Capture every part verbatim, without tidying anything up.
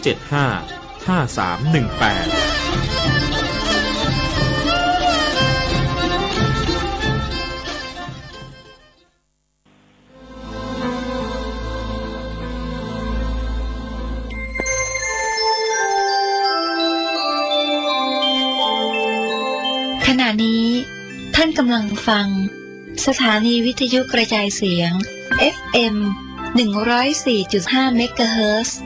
เจ็ดห้า ห้าสามหนึ่งแปด ขณะนี้ท่านกำลังฟังสถานีวิทยุกระจายเสียง เอฟเอ็ม หนึ่งร้อยสี่จุดห้า เมกะเฮิรตซ์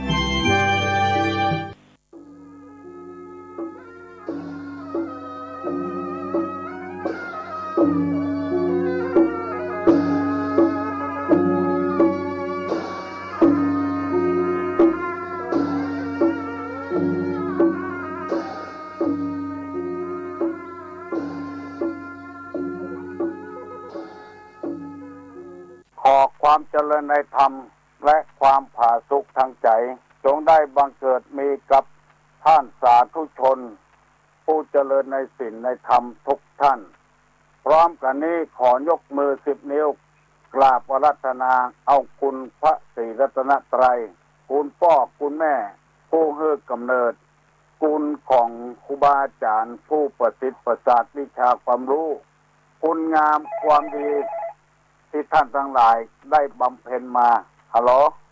ขอความเจริญในธรรม และความผาสุกทางใจ๋ จงได้บังเกิดมีกับท่านสาธุชน ผู้เจริญในศีลในธรรมทุกท่าน พร้อมกั๋นนี้ขอยกมือสิบนิ้ว กราบอาราธนาเอาคุณพระศรีรัตนตรัย คุณป้อคุณแม่ ผู้หื้อกำเนิด คุณของครูบาอาจ๋ารย์ผู้ประสิทธิ์ประสาทวิชาความฮู้ คุณงามความดี ตี้ท่านตังหลายได้บำเพ็ญมา ฮัลโหล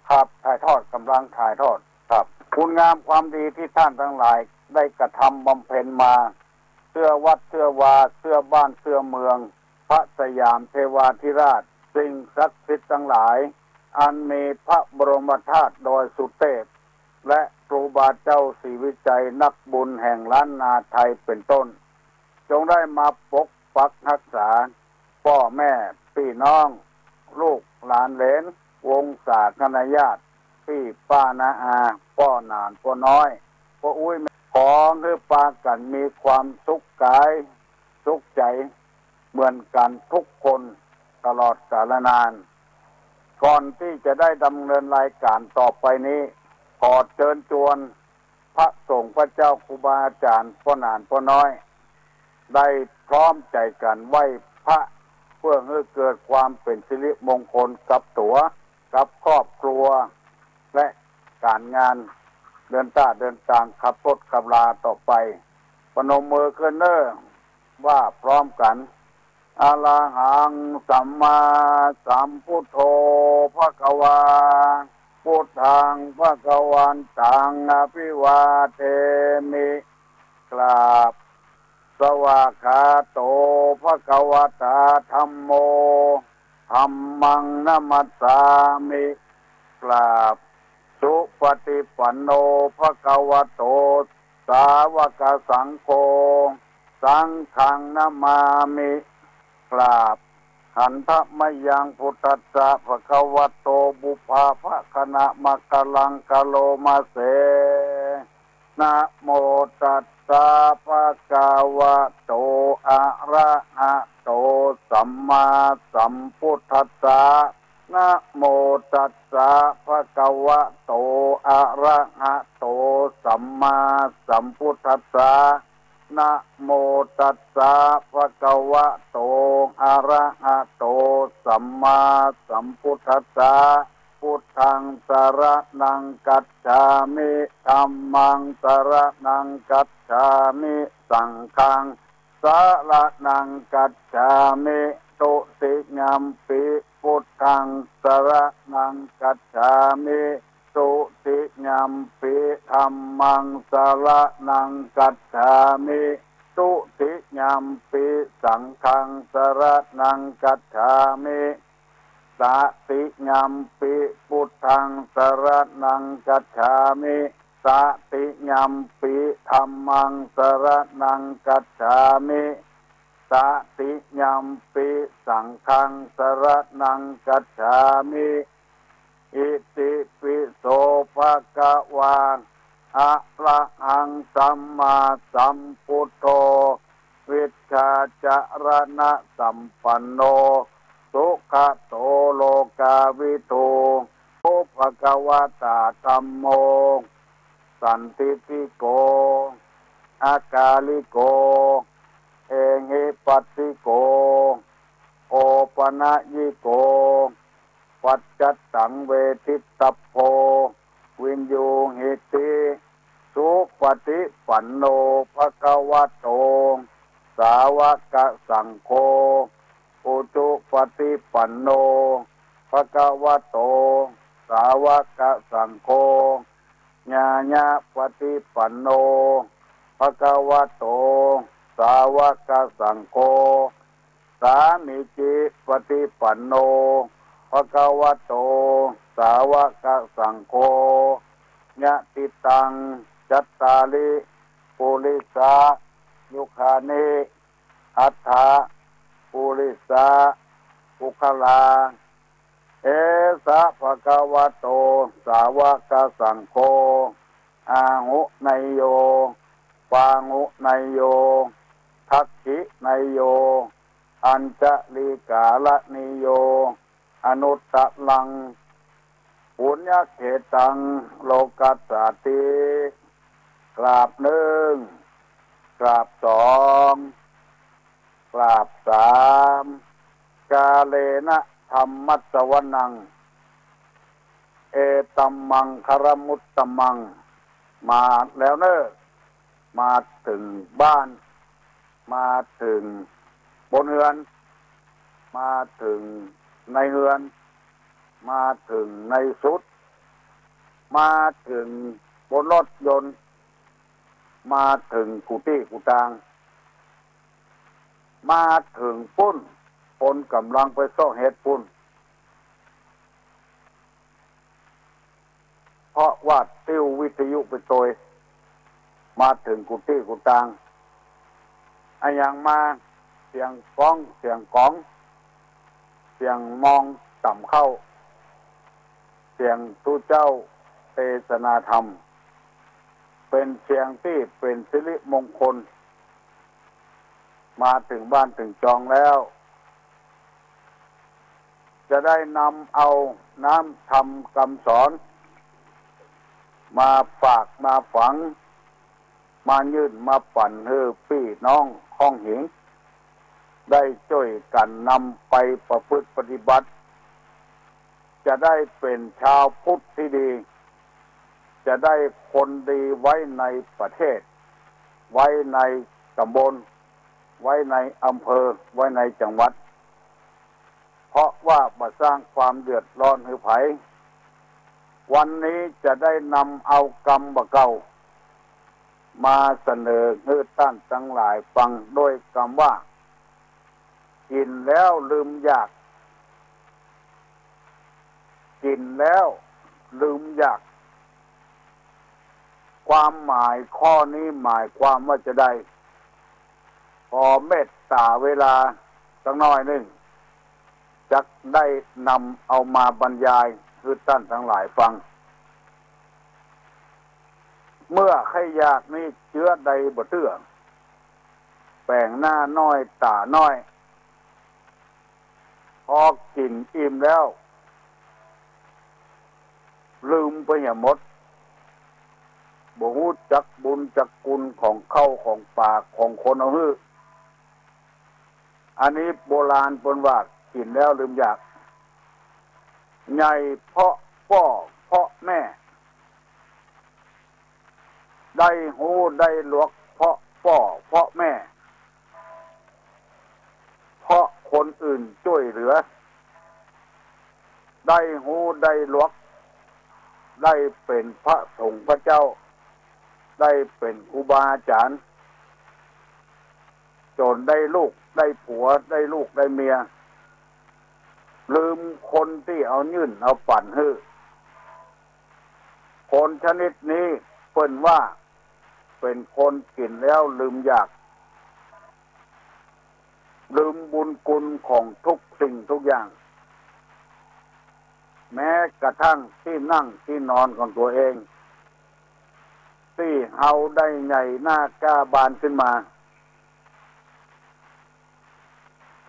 ครับ ถ่ายทอด ก่ำลังถ่ายทอด ครับ คุณงามความดีตี้ท่านตังหลายได้กระทำบำเพ็ญมา เสื้อวัดเสื้อวา เสื้อบ้านเสื้อเมือง พระสยามเทวาธิราช สิ่งศักดิ์สิทธิ์ตังหลาย อันมีพระบรมธาตุดอยสุเทพ และครูบาเจ้าศรีวิชัยนักบุญแห่งล้านนาไทยเป็นต้น จงได้มาปกปักฮักษา ป้อแม่ปี้น้อง ลูกหลานเหลน วงศาคณาญาติ ปี้ป้าน้าอา ป้อหนานป้อน้อย ป้ออุ๊ย ขอหื้อปากั๋นมีความสุขก๋าย สุขใจ๋ เหมือนกั๋นทุกคนตลอดกาลนาน ก่อนตี้จะได้ดำเนินรายก๋านต่อไปนี้ ขอเจิญจวนพระสงฆ์พระเจ้าครูบาอาจ๋ารย์ป้อหนานป้อน้อย ได้พร้อมใจ๋กั๋นไหว้พระ เพื่อหื้อเกิดความเป๋นสิริมงคลกับตั๋ว กับครอบครัว และก๋านงาน เดินต้าเดินตางขับรถขับราต่อไป ประนมมือขึ้นเน่อ ว่าพร้อมกั๋น อะระหังสัมมาสัมพุทโธภะคะวา พุทธังภะคะวันตังอะภิวาเทมิ กราบ สวากขาโตภะคะวะตาธัมโม ธัมมังนะมัสสามิ กราบ สุปฏิปันโนภะคะวะโต สาวกสังโฆ สังฆังนะมามิ กราบ หันทะมะยังพุทธัสสะภะคะวะโต ปุพพะภะคะนะมะกะลังกะโลมะเส นะโมตัสสะภะคะวะโต อะระหะโต สัมมาสัมพุทธัสสะ นะโมตัสสะภะคะวะโต อะระหะโต สัมมาสัมพุทธัสสะ นะโมตัสสะภะคะวะโต อะระหะโต สัมมาสัมพุทธัสสะ พุทธังสะระณังกัจฉามิ ธัมมังสะระณังกัจฉามิ สังฆังสะระณังกัจฉามิ ทุติยัมปิ พุทธังสะระณังกัจฉามิ ทุติยัมปิ ธัมมังสะระณังกัจฉามิ ทุติยัมปิ สังฆังสะระณังกัจฉามิ ตติยัมปิ พุทธังสะระณังกัจฉามิ ตติยัมปิ ธัมมังสะระณังกัจฉามิ ตติยัมปิ สังฆังสะระณังกัจฉามิ อิติปิโสภะคะวา อะระหังสัมมาสัมพุทโธ วิชชาจะระณะสัมปันโน สุขะโตโลกาวิทู ภะคะวะตาธัมโม สันทิฏฐิโก อะกาลิโก เอหิปัสสิโก โอปะนะยิโก ปัจจัตตังเวทิตัพโพ วิญญูหิติ ปฏิปันโน ภะคะวะโต สาวกสังโฆ อุจุปฏิปันโน ภะคะวะโต สาวกสังโฆ ญาญะปฏิปันโน ภะคะวะโต สาวกสังโฆ สามีจิปฏิปันโน ภะคะวะโต สาวกสังโฆ ยะถิตัง จัตตาริ ปุริสายุคานิ อัฏฐะ ปุริสาปุคคลา เอสะ ภะคะวะโต สาวกสังโฆ อาหุเนยโย ปาหุเนยโย ทักขิเนยโย อัญชลีกาละเนยโย อนุตตรัง ปุญญเขตัง โลกัสสาติ กราบนึ่ง กราบสอง กราบสาม กาเลนะธัมมัสสวนัง เอตัมมังคะละมุตตะมัง มาแล้วเน่อ มาเถิงบ้าน มาเถิงบนเฮือน มาเถิงในเฮือน มาเถิงในสุด มาเถิงบนรถยนต์ มาเถิงกู้ตี้กู้ตาง มาเถิงปุ้น คนก่ำลังไปเซาะเห็ดปุ้น เพราะว่าติ้ววิทยุไปตวย มาเถิงกู้ตี้กู้ตาง อะหยังมา เสียงก้อง เสียงก๋อง เสียงมองต่ำเข้า เสียงตุ๊เจ้าเตสนาธรรม เป๋นเสียงตี้เป๋นสิริมงคล มาเถิงบ้านเถิงจองแล้ว จะได้นำเอาน้ำธรรมกำสอน มาฝากมาฝัง มายื่นมาปั๋นหื้อปี้น้องข้องเหง ได้จ้วยกั๋นนำไปประพฤติปฏิบัติ จะได้เป๋นชาวพุทธตี้ดี จะได้คนดีไว้ในประเทศ ไว้ในตำบล ไว้ในอำเภอ ไว้ในจังหวัด เพราะว่าบ่สร้างความเดือดร้อนหื้อใผ วันนี้จะได้นำเอากำบ่าเก่า มาเสนอหื้อต้านตังหลายฟังด้วยกำว่า กิ๋นแล้วลืมอยาก กิ๋นแล้วลืมอยาก ความหมายข้อนี้หมายความว่าจะใด ขอเมตต๋าเวลาสักหน้อยนึ่ง จักได้นำเอามาบรรยายหื้อต้านตังหลายฟัง เมื่อใค่อยากนี้เจื้อใดบ่เตื้อ แป๋งหน้าน้อยต๋าน้อย พอกิ๋นอิ่มแล้ว ลืมไปเหียหมด บ่ฮู้จักบุญจักคุณของข้าวของป๋าของคนเอาหื้อ อันนี้โบราณเปิ้นว่ากิ๋นแล้วลืมอยาก ใหญ่เพราะป้อเพราะแม่ ได้ฮู้ได้หลวกเพราะป้อเพราะแม่ เพราะคนอื่นจ้วยเหลือ ได้ฮู้ได้หลวก ได้เป๋นพระสงฆ์พระเจ้า ได้เป๋นครูบาอาจ๋ารย์ จ๋นได้ลูกได้ผัว ได้ลูกได้เมีย ลืมคนตี้เอายื่นเอาปั๋นหื้อ คนชนิดนี้เปิ้นว่าเป๋นคนกิ๋นแล้วลืมอยาก ลืมบุญคุณของทุกสิ่งทุกอย่าง แม้กระทั่งตี้นั่งตี้นอนของตั๋วเอง ตี้เฮาได้ใหญ่หน้ากล้าบานขึ้นมา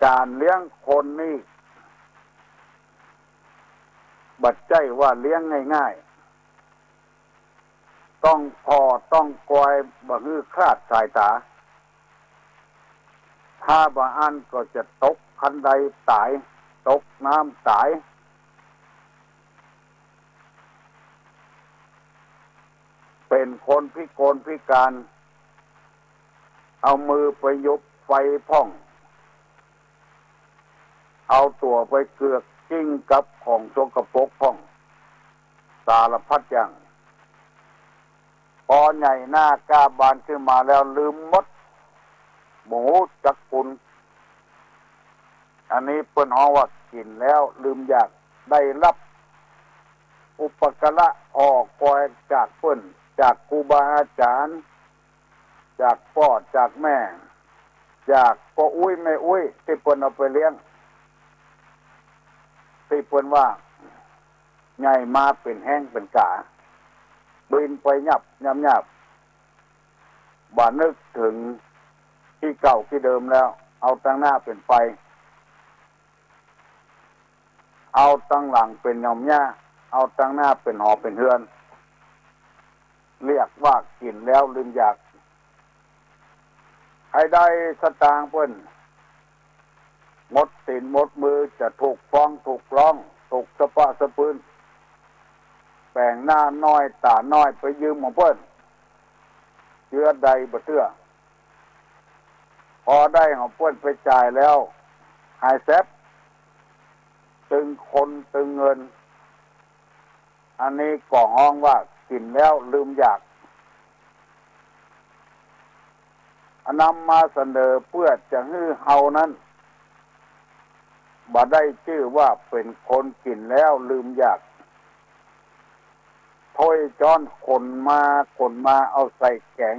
ก๋านเลี้ยงคนนี้ บ่ใจ้ว่าเลี้ยงง่ายๆ ต้องผ่อต้องกอยบ่หื้อคลาดสายต๋า ถ้าบ่อั้นก็จะตกคันไดต๋าย ตกน้ำต๋าย เป๋นคนพิกลพิการ เอามือไปหยุบไฟพ่อง เอาตั๋วไปเกือกจิ้งกับของสกปรกพ่อง สารพัดอย่าง ปอใหญ่หน้าก้าบานขึ้นมาแล้วลืมหมด บ่ฮู้จักคุณ อันนี้เปิ้นฮ้องว่ากิ๋นแล้วลืมอยาก ได้ฮับอุปการะอ้อคอยจากเปิ้น จากครูบาอาจ๋ารย์ จากป้อจากแม่ จากป้ออุ๊ยแม่อุ๊ยตี้เปิ้นเอาไปเลี้ยง ตี้เปิ้นว่าใหญ่มาเป๋นแฮงเป๋นก๋า บินไปยับยับยับ บ่นึกเถิงตี้เก่าตี้เดิมแล้ว เอาตังหน้าเป๋นไฟ เอาตังหลังเป๋นหย่อมหญ้า เอาตังหน้าเป๋นหอเป๋นเฮือน เรียกว่ากิ๋นแล้วลืมอยาก ใผได้สตางค์เปิ้น หมดตี๋นหมดมือ จะถูกฟ้องถูกร้อง ถูกสะปะสะปืน แป๋งหน้าน้อยต๋าน้อยไปยืมของเปิ้น เจื้อใดบ่เตื้อ ปอได้ของเปิ้นไปจ่ายแล้ว หายแซบ ตึงคนตึงเงิน อันนี้ก็ฮ้องว่ากิ๋นแล้วลืมอยาก นำมาเสนอเปื้อจะหื้อเฮานั้น บ่ได้จื้อว่าเป๋นคนกิ๋นแล้วลืมอยาก ถ้วยจ๊อนขนมาขนมาเอาใส่แก๋ง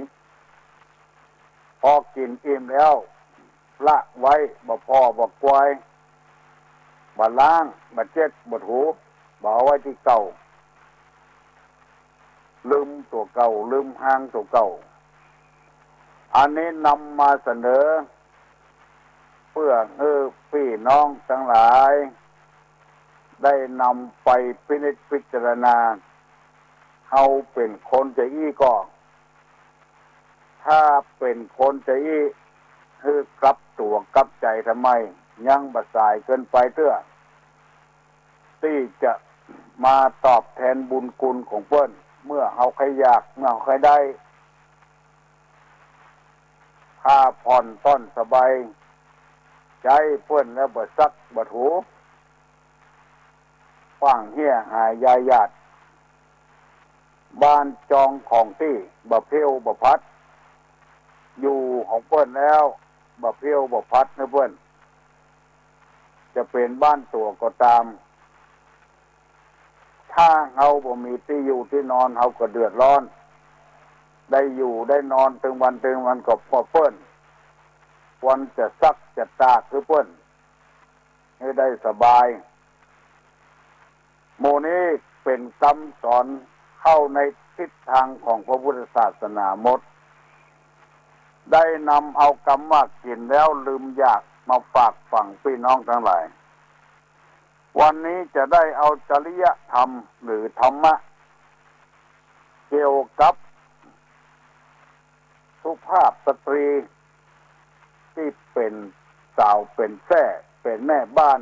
ปอกิ๋นอิ่มแล้ว ละไว้ บ่ผ่อบ่กวาย บ่ล้าง บ่เจ็ด บ่ถู บ่เอาไว้ตี้เก่า ลืมตั๋วเก่า ลืมฮางตั๋วเก่า อันนี้นำมาเสนอ เปื้อหื้อปี้น้องตังหลาย ได้นำไปพินิจพิจารณา เฮาเป๋นคนจะอี้ก่อ ถ้าเป๋นคนจะอี้ หื้อกลับตั๋วกลับใจ๋ทำไม ยังบ่สายเกินไปเตื้อ ตี้จะมาตอบแตนบุญคุณของเปิ้น เมื่อเฮาใค่อยาก เมื่อเฮาใค่ได้ ผ้าผ่อนต้อนสบายใจ๋เปิ้นแล้วบ่ซักบ่ถู ขว้างเฮี้ยหายยายหยาด บ้านจองของตี้ บ่เพลวบ่พัด อยู่ของเปิ้นแล้ว บ่เพลวบ่พัดหื้อเปิ้น จะเป๋นบ้านตั๋วก็ต๋าม ถ้าเฮาบ่มีตี้อยู่ตี้นอน เฮาก็เดือดร้อน ได้อยู่ได้นอนตึงวันตึงวันก็เพราะเปิ้น ควรจะซักจะตากหื้อเปิ้น หื้อได้สบาย หมู่นี้เป๋นกำสอนเข้าในทิศตางของพระพุทธศาสนาหมด ได้นำเอากำว่ากิ๋นแล้วลืมอยากมาฝากฝังปี้น้องตังหลาย วันนี้จะได้เอาจริยธรรมหรือธรรมะ เกี่ยวกับสุภาพสตรีตี้เป๋นสาวเป๋นแส้ เป๋นแม่บ้าน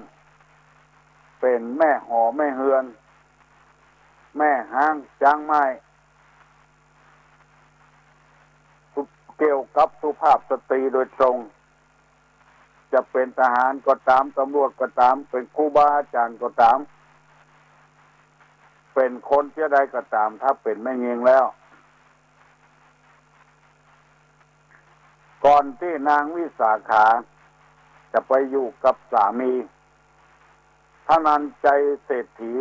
เป๋นแม่หอแม่เฮือน แม่ฮ้างจ๊างไม้ เกี่ยวกับสุภาพสตรีโดยตรง จะเป๋นทหารก็ต๋าม ตำรวจก็ต๋าม เป๋นครูบาอาจ๋ารย์ก็ต๋าม เป๋นคนเจื้อใดก็ต๋าม ถ้าเป๋นแม่ญิงแล้ว ก่อนตี้นางวิสาขาจะไปอยู่กับสามี ธนัญชัยเศรษฐี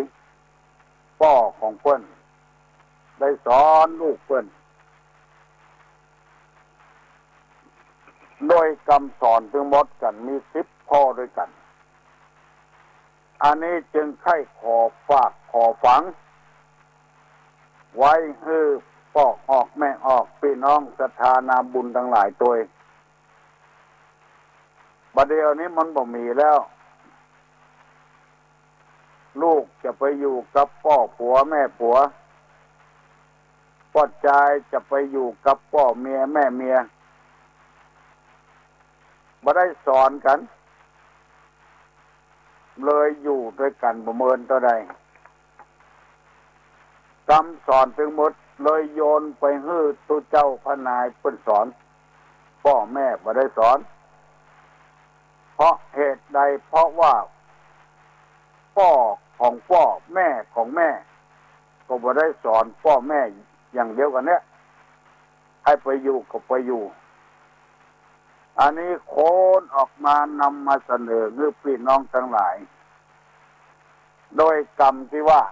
ป้อของเปิ้น ได้สอนลูกเปิ้น โดยกำสอนตึงหมดกั๋นมีสิบข้อด้วยกั๋น อันนี้จึงใค่ขอฝากขอฝัง ไว้หื้อป้อออกแม่ออก ปี้น้องศรัทธานาบุญตังหลายตวย บ่าเดี่ยวนี้มันบ่มีแล้ว ลูกจะไปอยู่กับป้อผัวแม่ผัว ป้อจายจะไปอยู่กับป้อเมียแม่เมีย บ่ได้สอนกั๋น เลยอยู่ด้วยกั๋นบ่เมินเต้าใด กำสอนตึงหมด เลยโยนไปหื้อตุ๊เจ้าพระนายเปิ้นสอน ป้อแม่บ่ได้สอน เพราะเหตุใด เพราะว่าป้อของป้อ แม่ของแม่ ก็บ่ได้สอนป้อแม่อย่างเดียวกั๋นเนี่ย ใค่ไปอยู่ก็ไปอยู่ อันนี้คนออกมานำมาเสนอหื้อปี้น้องตังหลาย โดยกำตี้ว่า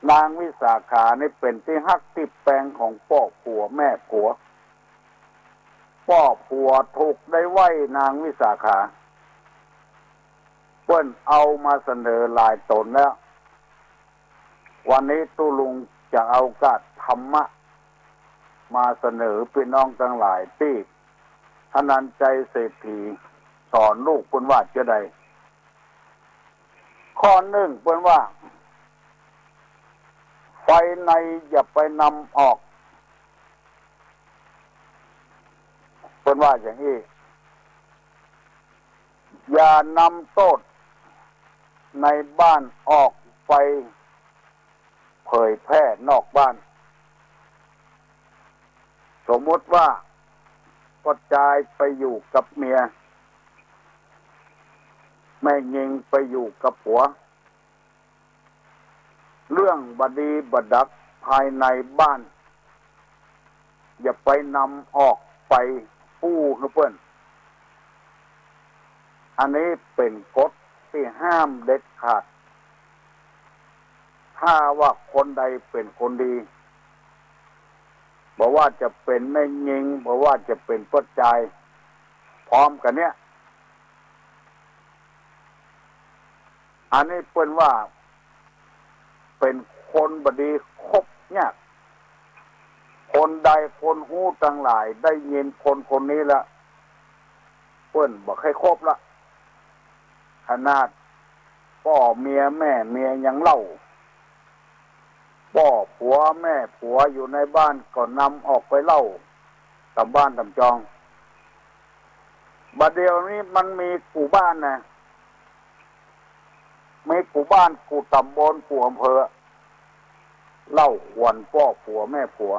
นางวิสาขานี่เป๋นตี้ฮักตี้แปงของป้อผัวแม่ผัว ป้อผัวถูกได้ไหว้นางวิสาขา เปิ้นเอามาเสนอหลายต๋นแล้ว วันนี้ตุ๊ลุงจะเอาโอกาสธรรมะมาเสนอปี้น้องตังหลายตี้ อนันต์ชัยเศรษฐีสอนลูกเปิ้นว่าจะใด ข้อนึ่งเปิ้นว่า ไฟในอย่าไปนำออก เปิ้นว่าอย่างอี้ อย่านำโต้ษในบ้านออกไปเผยแพร่นอกบ้าน สมมุติว่าป้อจายไปอยู่กับเมีย แม่ญิงไปอยู่กับผัว เรื่องบ่ดีบ่ดักภายในบ้าน อย่าไปนำออกไปอู้หื้อเปิ้น อันนี้เป๋นกฎตี้ห้ามเด็ดขาด ถ้าว่าคนใดเป๋นคนดี บ่ว่าจะเป๋นแม่ญิง บ่ว่าจะเป๋นป้อจาย พร้อมกั๋นเนี่ย อันนี้เปิ้นว่าเป๋นคนบ่ดี คบยาก คนใดคนฮู้ตังหลายได้ยินคนคนนี้แล้ว เปิ้นบ่ใค่คบละ ขนาดป้อเมียแม่เมียยังเล่า ป้อผัวแม่ผัวอยู่ในบ้านก็นำออกไปเล่าต๋ามบ้านต๋ามจอง บ่าเดี่ยวนี้มันมีกู้บ้านนะ มีกู้บ้านกู้ต๋ำบลกู้อำเภอ เล่าขวัญป้อผัวแม่ผัว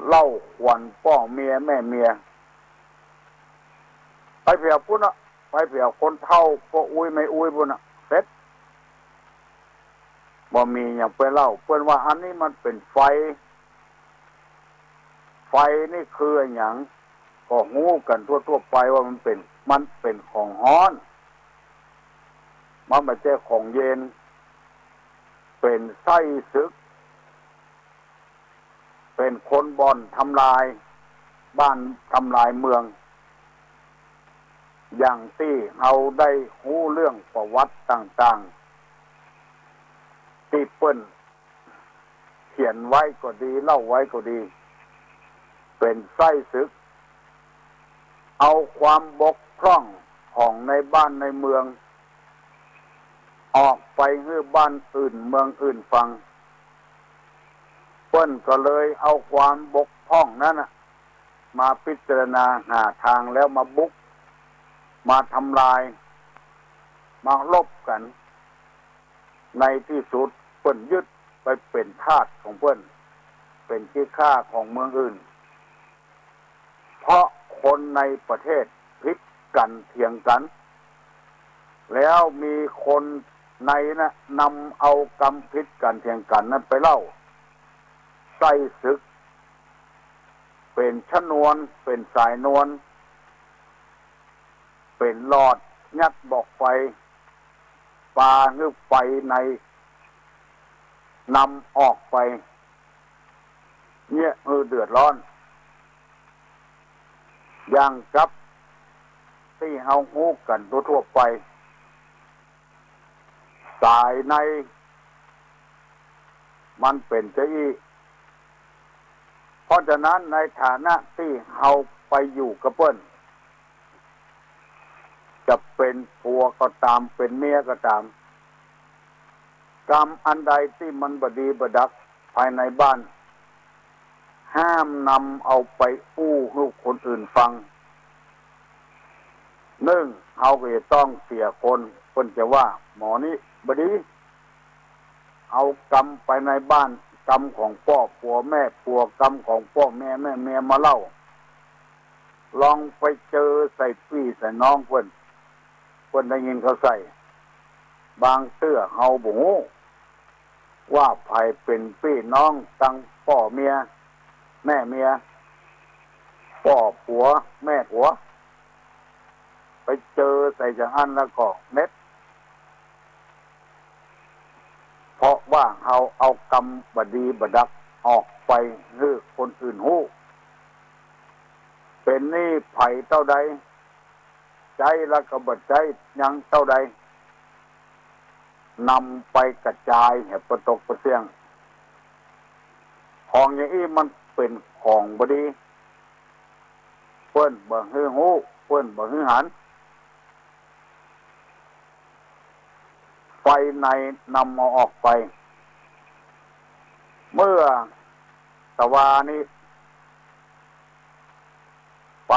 เล่าขวัญป้อเมียแม่เมีย ไปแผวปุ้นน่ะ ไปแผวคนเฒ่าป้ออุ๊ยแม่อุ๊ยปุ้นน่ะ เสร็จ บ่มีหยังไปเล่า เปิ้นว่าอันนี้มันเป๋นไฟ ไฟนี่คืออะหยัง ก็ฮู้กั๋นทั่วๆ ไปว่ามันเป๋น มันเป๋นของฮ้อน มันบ่ใจ้ของเย็น เป๋นไส้ศึก เป๋นคนบ่อนทำลายบ้านทำลายเมือง อย่างตี้เฮาได้ฮู้เรื่องประวัติต่างๆ ตี้เปิ้นเขียนไว้ก็ดี เล่าไว้ก็ดี เป๋นไส้ศึก เอาความบกพร่องของในบ้านในเมือง ออกไปหื้อบ้านอื่นเมืองอื่นฟัง เปิ้นก็เลยเอาความบกพร่องนั้นน่ะ มาพิจารณาหาตางแล้วมาบุก มาทำลาย มารบกั๋น ในตี้สุดเปิ้นยึดไปเป๋นทาสของเปิ้น เป๋นขี้ข้าของเมืองอื่น เพราะคนในประเทศผิดกั๋นเถียงกั๋น แล้วมีคนในน่ะนำเอากำผิดกั๋นเถียงกั๋นนั้นไปเล่า ไส้ศึก เป๋นชนวน เป๋นสายนวน เป๋นหลอดยัดบอกไฟ ปาหื้อไฟในนำออกไป เยียะหื้อเดือดร้อน อย่างกับตี้เฮาฮู้กั๋นทั่วๆ ไป สายใน มันเป๋นจาอี้ เพราะฉะนั้นในฐานะตี้เฮาไปอยู่กับเปิ้น จะเป๋นผัวก็ต๋าม เป๋นเมียก็ต๋าม กำอันใดตี้มันบ่ดีบ่ดักภายในบ้าน ห้ามนำเอาไปอู้หื้อคนอื่นฟัง นึ่ง เฮาก็จะต้องเสียคน เปิ้นจะว่าหมอนี้บ่ดี เอากำไปในบ้าน กำของป้อผัวแม่ผัว กำของป้อเมียแม่เมียมาเล่า ลองไปเจอใส่ปี้ใส่น้องเปิ้น เปิ้นได้ยินเข้าใส่ บางเตื้อเฮาบ่ฮู้ว่าใผเป๋นปี้น้องตังป้อเมียแม่เมีย ป้อผัวแม่ผัว ไปเจอใส่อย่างอั้นแล้วก็เม็ด เพราะว่าเฮาเอากำบ่ดีบ่ดักออกไปหื้อคนอื่นฮู้ เป๋นหนี้ใผเต้าใด ใจ๊แล้วก็บ่ใจ๊ยังเต้าใด นำไปกระจายหื้อปะตกปะเสี้ยง ของอย่างอี้มันเป๋นของบ่ดี เปิ้นบ่หื้อฮู้ เปิ้นบ่หื้อหัน ไฟในนำเอาออกไป เมื่อตะวานี้ ไป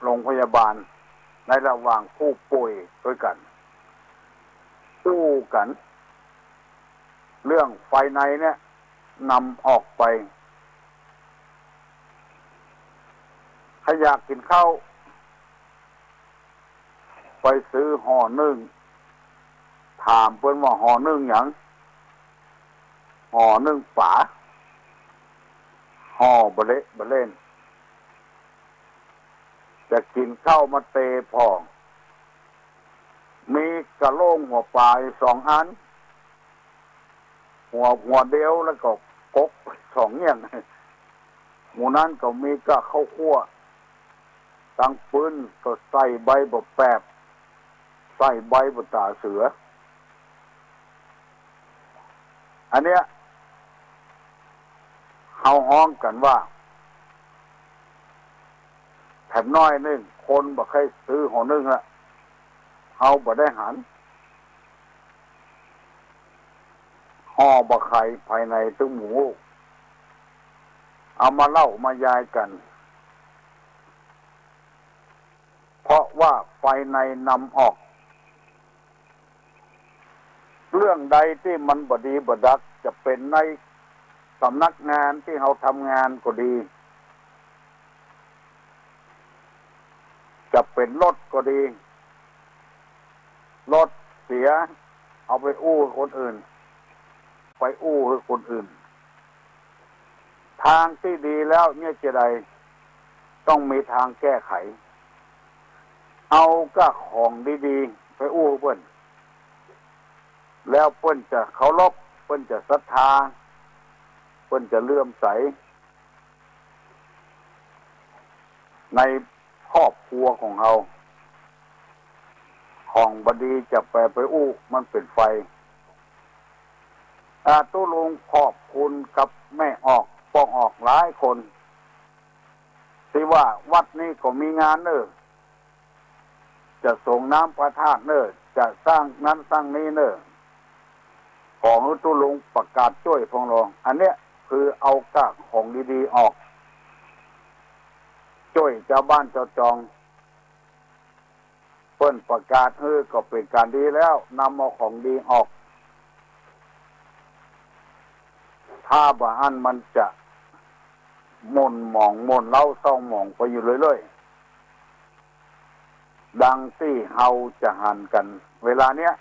โรงพยาบาล ในระหว่างผู้ป่วยตวยกั๋น อู้กั๋น เรื่องไฟในเนี่ยนำออกไป ใผอยากกิ๋นข้าว ไปซื้อห่อนึ่ง ถามเปิ้นว่าห่อนึ่งหยัง ห่อนึ่งป๋า ห่อบ่เละบ่เล่น จะกิ๋นข้าวมาเตผ่อง มีกะโหลงหัวป๋าอยู่สองอัน หัว หัวเดียวแล้วก็กกสองเงี้ยง หมู่นั้นก็มีก้าข้าวคั่ว ตังปื้นก็ใส่ใบบ่าแปบ ใส่ใบบ่าต๋าเสือ อันเนี้ย เฮาฮ้องกั๋นว่า แถมน้อยนึ่ง คนบ่ใค่ซื้อห่อนึ่งละ เฮาบ่ได้หัน ห่อบ่ไขภายในตึงหมู่ เอามาเล่ามายายกั๋น เพราะว่าไฟในนำออก เรื่องใดตี้มันบ่ดีบ่ดัก จะเป๋นในสำนักงานตี้เฮาทำงานก็ดี จะเป๋นรถก็ดี รถเสีย เอาไปอู้หื้อคนอื่น ไปอู้หื้อคนอื่น ทางตี้ดีแล้วเนี่ยจะใด ต้องมีทางแก้ไข เอาก้าของดีๆ ไปอู้หื้อเปิ้น แล้วเปิ้นจะเคารพ เปิ้นจะศรัทธา เปิ้นจะเลื่อมใส ในครอบครัวของเฮา ของบ่ดีจะไป ไปอู้มันเป๋นไฟ อา ตุ๊ลุงขอบคุณกับแม่ออก ป้อออกหลายคน ตี้ว่าวัดนี้ก็มีงานเน่อ จะสรงน้ำพระธาตุเน่อ จะสร้างนั้นสร้างนี้เน่อ ขอหื้อตุ๊ลุงประกาศจ้วยพ่องลอ อันเนี้ยคือเอาก้าของดีๆ ออก จ้วยจาวบ้านจาวจอง เปิ้นประกาศหื้อก็เป๋นก๋านดีแล้ว นำเอาของดีออก ถ้าบ่อั้นมันจะหม่นหมอง หม่นเล้าเศร้าหมองไปอยู่เรื่อยๆ ดังตี้เฮาจะหันกั๋น เวลาเนี้ย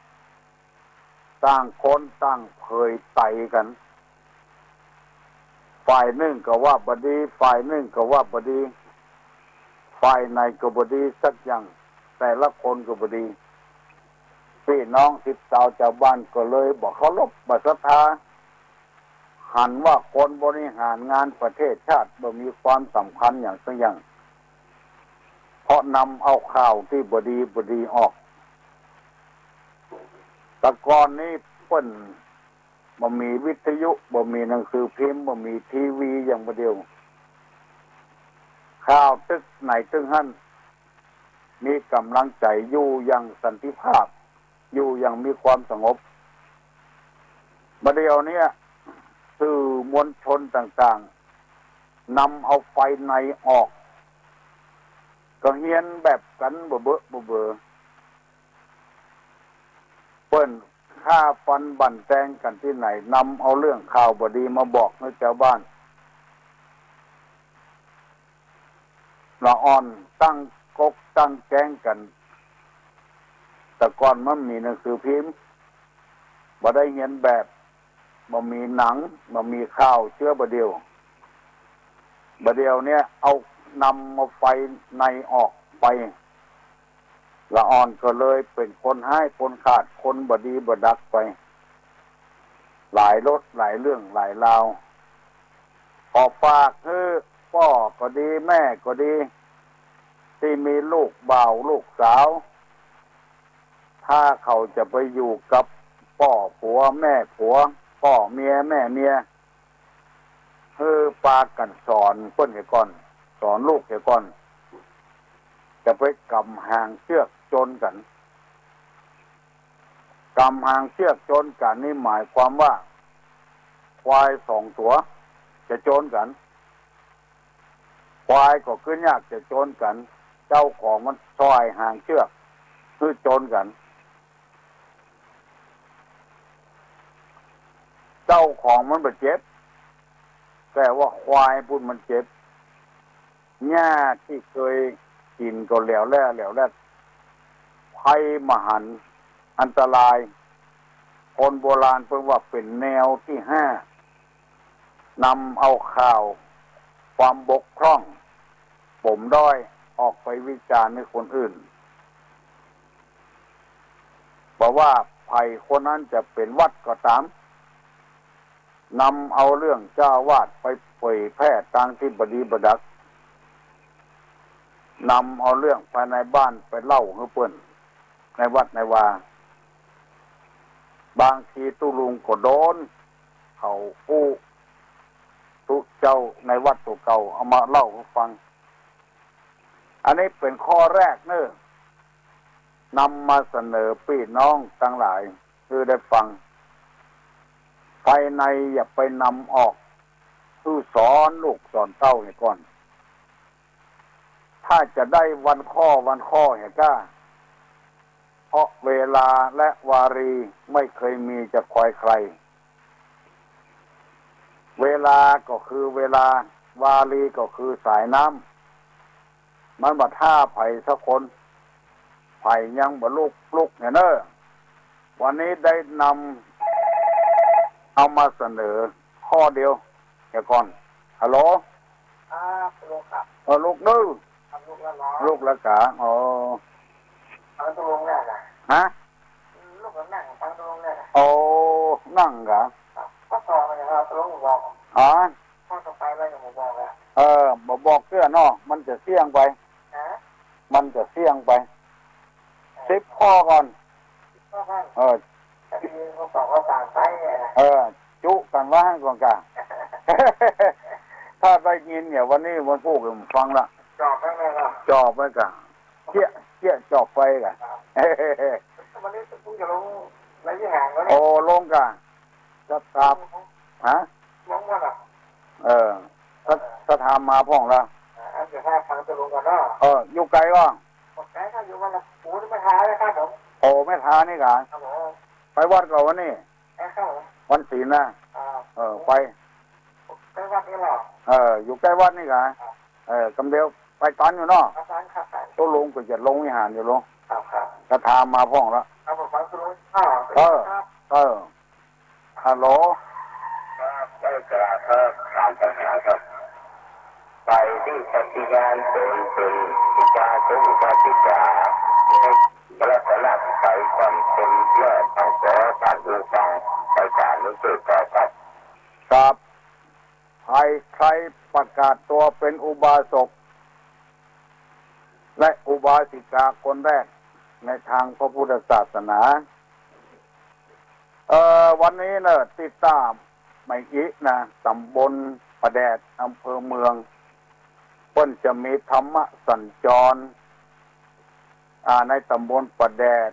ต่างคนต่างเผยไต๋กั๋น ฝ่ายนึ่งก็ว่าบ่ดี ฝ่ายนึ่งก็ว่าบ่ดี ฝ่ายในก็บ่ดีสักอย่าง แต่ละคนก็บ่ดี ปี้น้องสิทธิ์สาวจาวบ้านก็เลยบ่เคารพ บ่ศรัทธา หันว่าคนบริหารงานประเทศชาติบ่มีความสำคัญหยังสักอย่าง เพราะนำเอาข่าวตี้บ่ดีบ่ดีออก แต่ก่อนนี้เปิ้นบ่มีวิทยุ บ่มีหนังสือพิมพ์ บ่มีทีวีอย่างบ่าเดี่ยว ข่าวตึกไหนตึกหั้น มีก๋ำลังใจ๋อยู่อย่างสันติภาพ อยู่อย่างมีความสงบ บ่าเดี่ยวเนี้ย สื่อมวลชนต่างๆ นำเอาไฟในออก ก็เฮียนแบบกั๋นบ่าเบอะบ่าเบอ เปิ้น ฆ่าฟันบั่นแตงกั๋นตี้ไหน นำเอาเรื่องข่าวบ่ดีมาบอกหื้อจาวบ้าน ละอ่อนตั้งก๊กตั้งแก๊งกั๋น แต่ก่อนมันบ่มีหนังสือพิมพ์ บ่ได้เฮียนแบบ บ่มีหนัง บ่มีข่าวเจื้อบ่าเดี่ยว บ่าเดี่ยวเนี่ยเอานำมาไฟในออกไป ละอ่อนก็เลยเป๋นคนฮ้ายคนขาด คนบ่ดีบ่ดักไป หลายรสหลายเรื่องหลายราว ขอฝากหื้อป้อก็ดีแม่ก็ดี ตี้มีลูกบ่าวลูกสาว ถ้าเขาจะไปอยู่กับป้อผัวแม่ผัว ป้อเมียแม่เมีย หื้อปากั๋นสอนเปิ้นเหียก่อน สอนลูกเหียก่อน จะไปก๋ำหางเจื้อกโจรกั๋น ก๋ำหางเจื้อกโจรกั๋นนี่หมายความว่า ควายสองตั๋วจะโจรกั๋น ควายก็กึ๊ดยากจะโจรกั๋น เจ้าของมันส่อยหางเจื้อกหื้อโจรกั๋น เจ้าของมันบ่เจ็บ แต่ว่าควายปุ้นมันเจ็บ หญ้าตี้เกยกิ๋นก็แหลวแหล่ แหลวแหล่ ภัยมหันต์อันตราย คนโบราณเปิ้นว่าเป๋นแนวตี้ห้า นำเอาข่าวความบกพร่อง ปมด้อยออกไปวิจารณ์หื้อคนอื่น บ่ว่าใผคนนั้นจะเป๋นหวัดก็ต๋าม นำเอาเรื่องเจ้าอาวาสไปเผยแพร่ตางตี้บ่ดีบ่ดัก นำเอาเรื่องภายในบ้านไปเล่าหื้อเปิ้น ในวัดในวา บางทีตุ๊ลุงก็โดน เขาอู้ตุ๊เจ้าในวัดตั๋วเก่าเอามาเล่าหื้อฟัง อันนี้เป๋นข้อแรกเน่อ นำมาเสนอปี้น้องตังหลายหื้อได้ฟัง ภายในอย่าไปนำออก หื้อสอนลูกสอนเต้าเหียก่อน ถ้าจะได้วันข้อวันข้อเหียก้า เพราะเวลาและวารีไม่เคยมีจะคอยใคร เวลาก็คือเวลา วารีก็คือสายน้ำ มันบ่ถ้าใผสักคน ใผยังบ่ลุก ลุกเหียเน่อ วันนี้ได้นำเอามาเสนอข้อเดียวเหียก่อน ฮัลโหล ครับ ลุงครับ เออ ลุกเน่อ ครับ ลุกแล้วเนาะ ลุกแล้วกา อ๋อ ฟังตุ๊ลุงเนี่ยนะ ฮะ ลุกแล้วนั่งฟังตุ๊ลุงเนี่ยนะ โอ้ นั่งกา ครับ ข้อต่อไปนะครับ ตุ๊ลุงบอก อ๋อ ข้อต่อไปเราจะมาบอกแล้ว เออ บ่บอกเตื้อเนาะ มันจะเสี่ยงไป ฮะ มันจะเสี่ยงไป สิบข้อก่อน สิบข้อก่อน เออ พอดีข้อสองข้อสามไปเนี่ยนะ เออ จุกั๋นว่าหั้นก่อนกา ถ้าได้ยินเนี่ย วันนี้วันพูกผมฟังละ จอบไว้เลยเนาะ จอบไว้กา เจี๊ยะ เจี๊ยะ จอบไปกา ครับ วันนี้ตุ๊ลุงจะลงในวิหารวะเนี่ย โอ้ ลงกา ศรัทธา ฮะ ลงวะน่ะ เออ ศรัท ศรัทธามาพ่องละ อ่า อันจะให้ฟังตุ๊ลุงก่อนเนาะ เออ อยู่ไกลก็ บ่ไกลครับ อยู่วัดละ โอ้ แม่ทาเลยครับผม โอ้ แม่ทานี่กา ครับผม ไปวัดก่อนวันนี้ ไปครับผม วันศีลนะ อ่า เออ ไป ไปวัดนี่เหรอ เออ อยู่ใก้วัดนี่กา ครับ เออ กำเดียวไปตันอยู่เนาะ ไปตันครับ ตุ๊ลุงก็จะลงวิหารอยู่ลง ครับ ครับ ศรัทธามาพ่องละ ครับผม ฟังตุ๊ลุง อ่า เออ ครับ เออ ฮัลโหล ครับ ได้กราบครับ ถามปัญหาครับ ไปตี้ปฏิญาณตนเป๋นอุบาสกอุบาสิกา ในลักษณะใสก่อน เป๋นแม่ต้องขอผ่านหูฟังไปกราบหลวงปู่ต่อครับ ครับ ใผ ใผประกาศตั๋วเป๋นอุบาสก และอุบาสิกาคนแรกในตางพระพุทธศาสนา เอ่อ วันนี้เน่อ ตี้ต๋ามใหม่อินะ ต๋ำบลป่าแดด อำเภอเมือง เปิ้นจะมีธรรมสัญจร อ่า ในต๋ำบลป่าแดด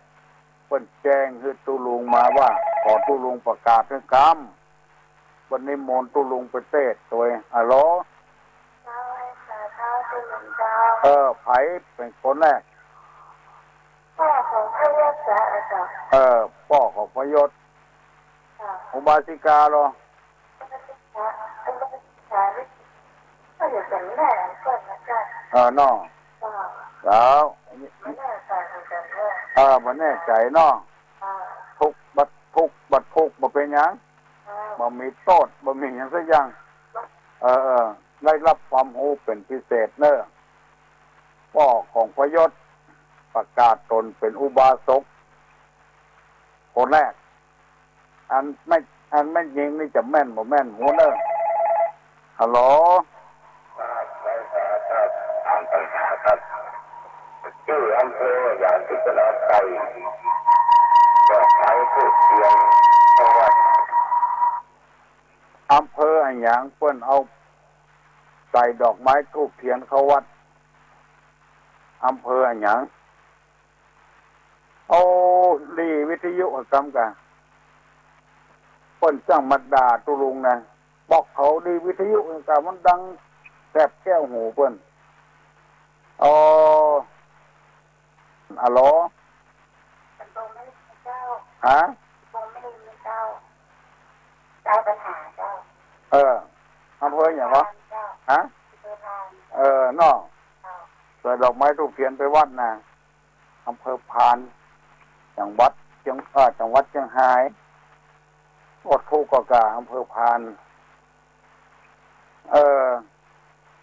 เปิ้นแจ้งหื้อตุ๊ลุงมาว่า ขอตุ๊ลุงประกาศหื้อกำ เปิ้นนิมนต์ตุ๊ลุงไปเตสน์ตวย ฮัลโหล เจ้า เจ้าตุ๊ลุงเจ้า เออ ใผเป๋นคนแรก ป้อของป้ายศเจ้า เออ ป้อของป้ายศ อุบาสิกาลอ เออ เนาะ แล้ว เออ บ่แน่ใจ๋เนาะ ทุกข์บ่ ทุกข์บ่ ทุกข์บ่เป๋นหยัง บ่มีโต้ษ บ่มีหยังสักอย่าง เออ เออ ได้ฮับความฮู้เป๋นพิเศษเน่อ ป้อของพยศ ประกาศตนเป๋นอุบาสก คนแรก อันแม่ อันแม่ญิงนี่จะแม่นบ่แม่น ฮู้เน่อ ฮัลโหล ครับ ครับ ครับ ถามปัญหาครับ ชื่ออำเภออย่างที่จะรับไป ดอกไม้ธูปเทียนเข้าวัด อำเภออะหยังเปิ้นเอาใส่ดอกไม้ธูปเทียนเข้าวัด อำเภออะหยัง โอ้ ดีวิทยุกำกะ เปิ้นจั้งมาด่าตุ๊ลุงนะ บอกเขาดีวิทยุกำ มันดังแสบแก้วหูเปิ้น อ๋อ อะโหล ฮะ เจ้า เจ้าปัญหาเจ้า เออ อำเภอหยังวะ เจ้า ฮะ อำเภอพาน เออ เนาะ เจ้า ใส่ดอกไม้ธูปเทียนไปวัดนะ อำเภอพาน จังหวัดเจียง เอ่อ จังหวัดเจียงฮาย โอ้ ถูกกว่า อำเภอพาน เออ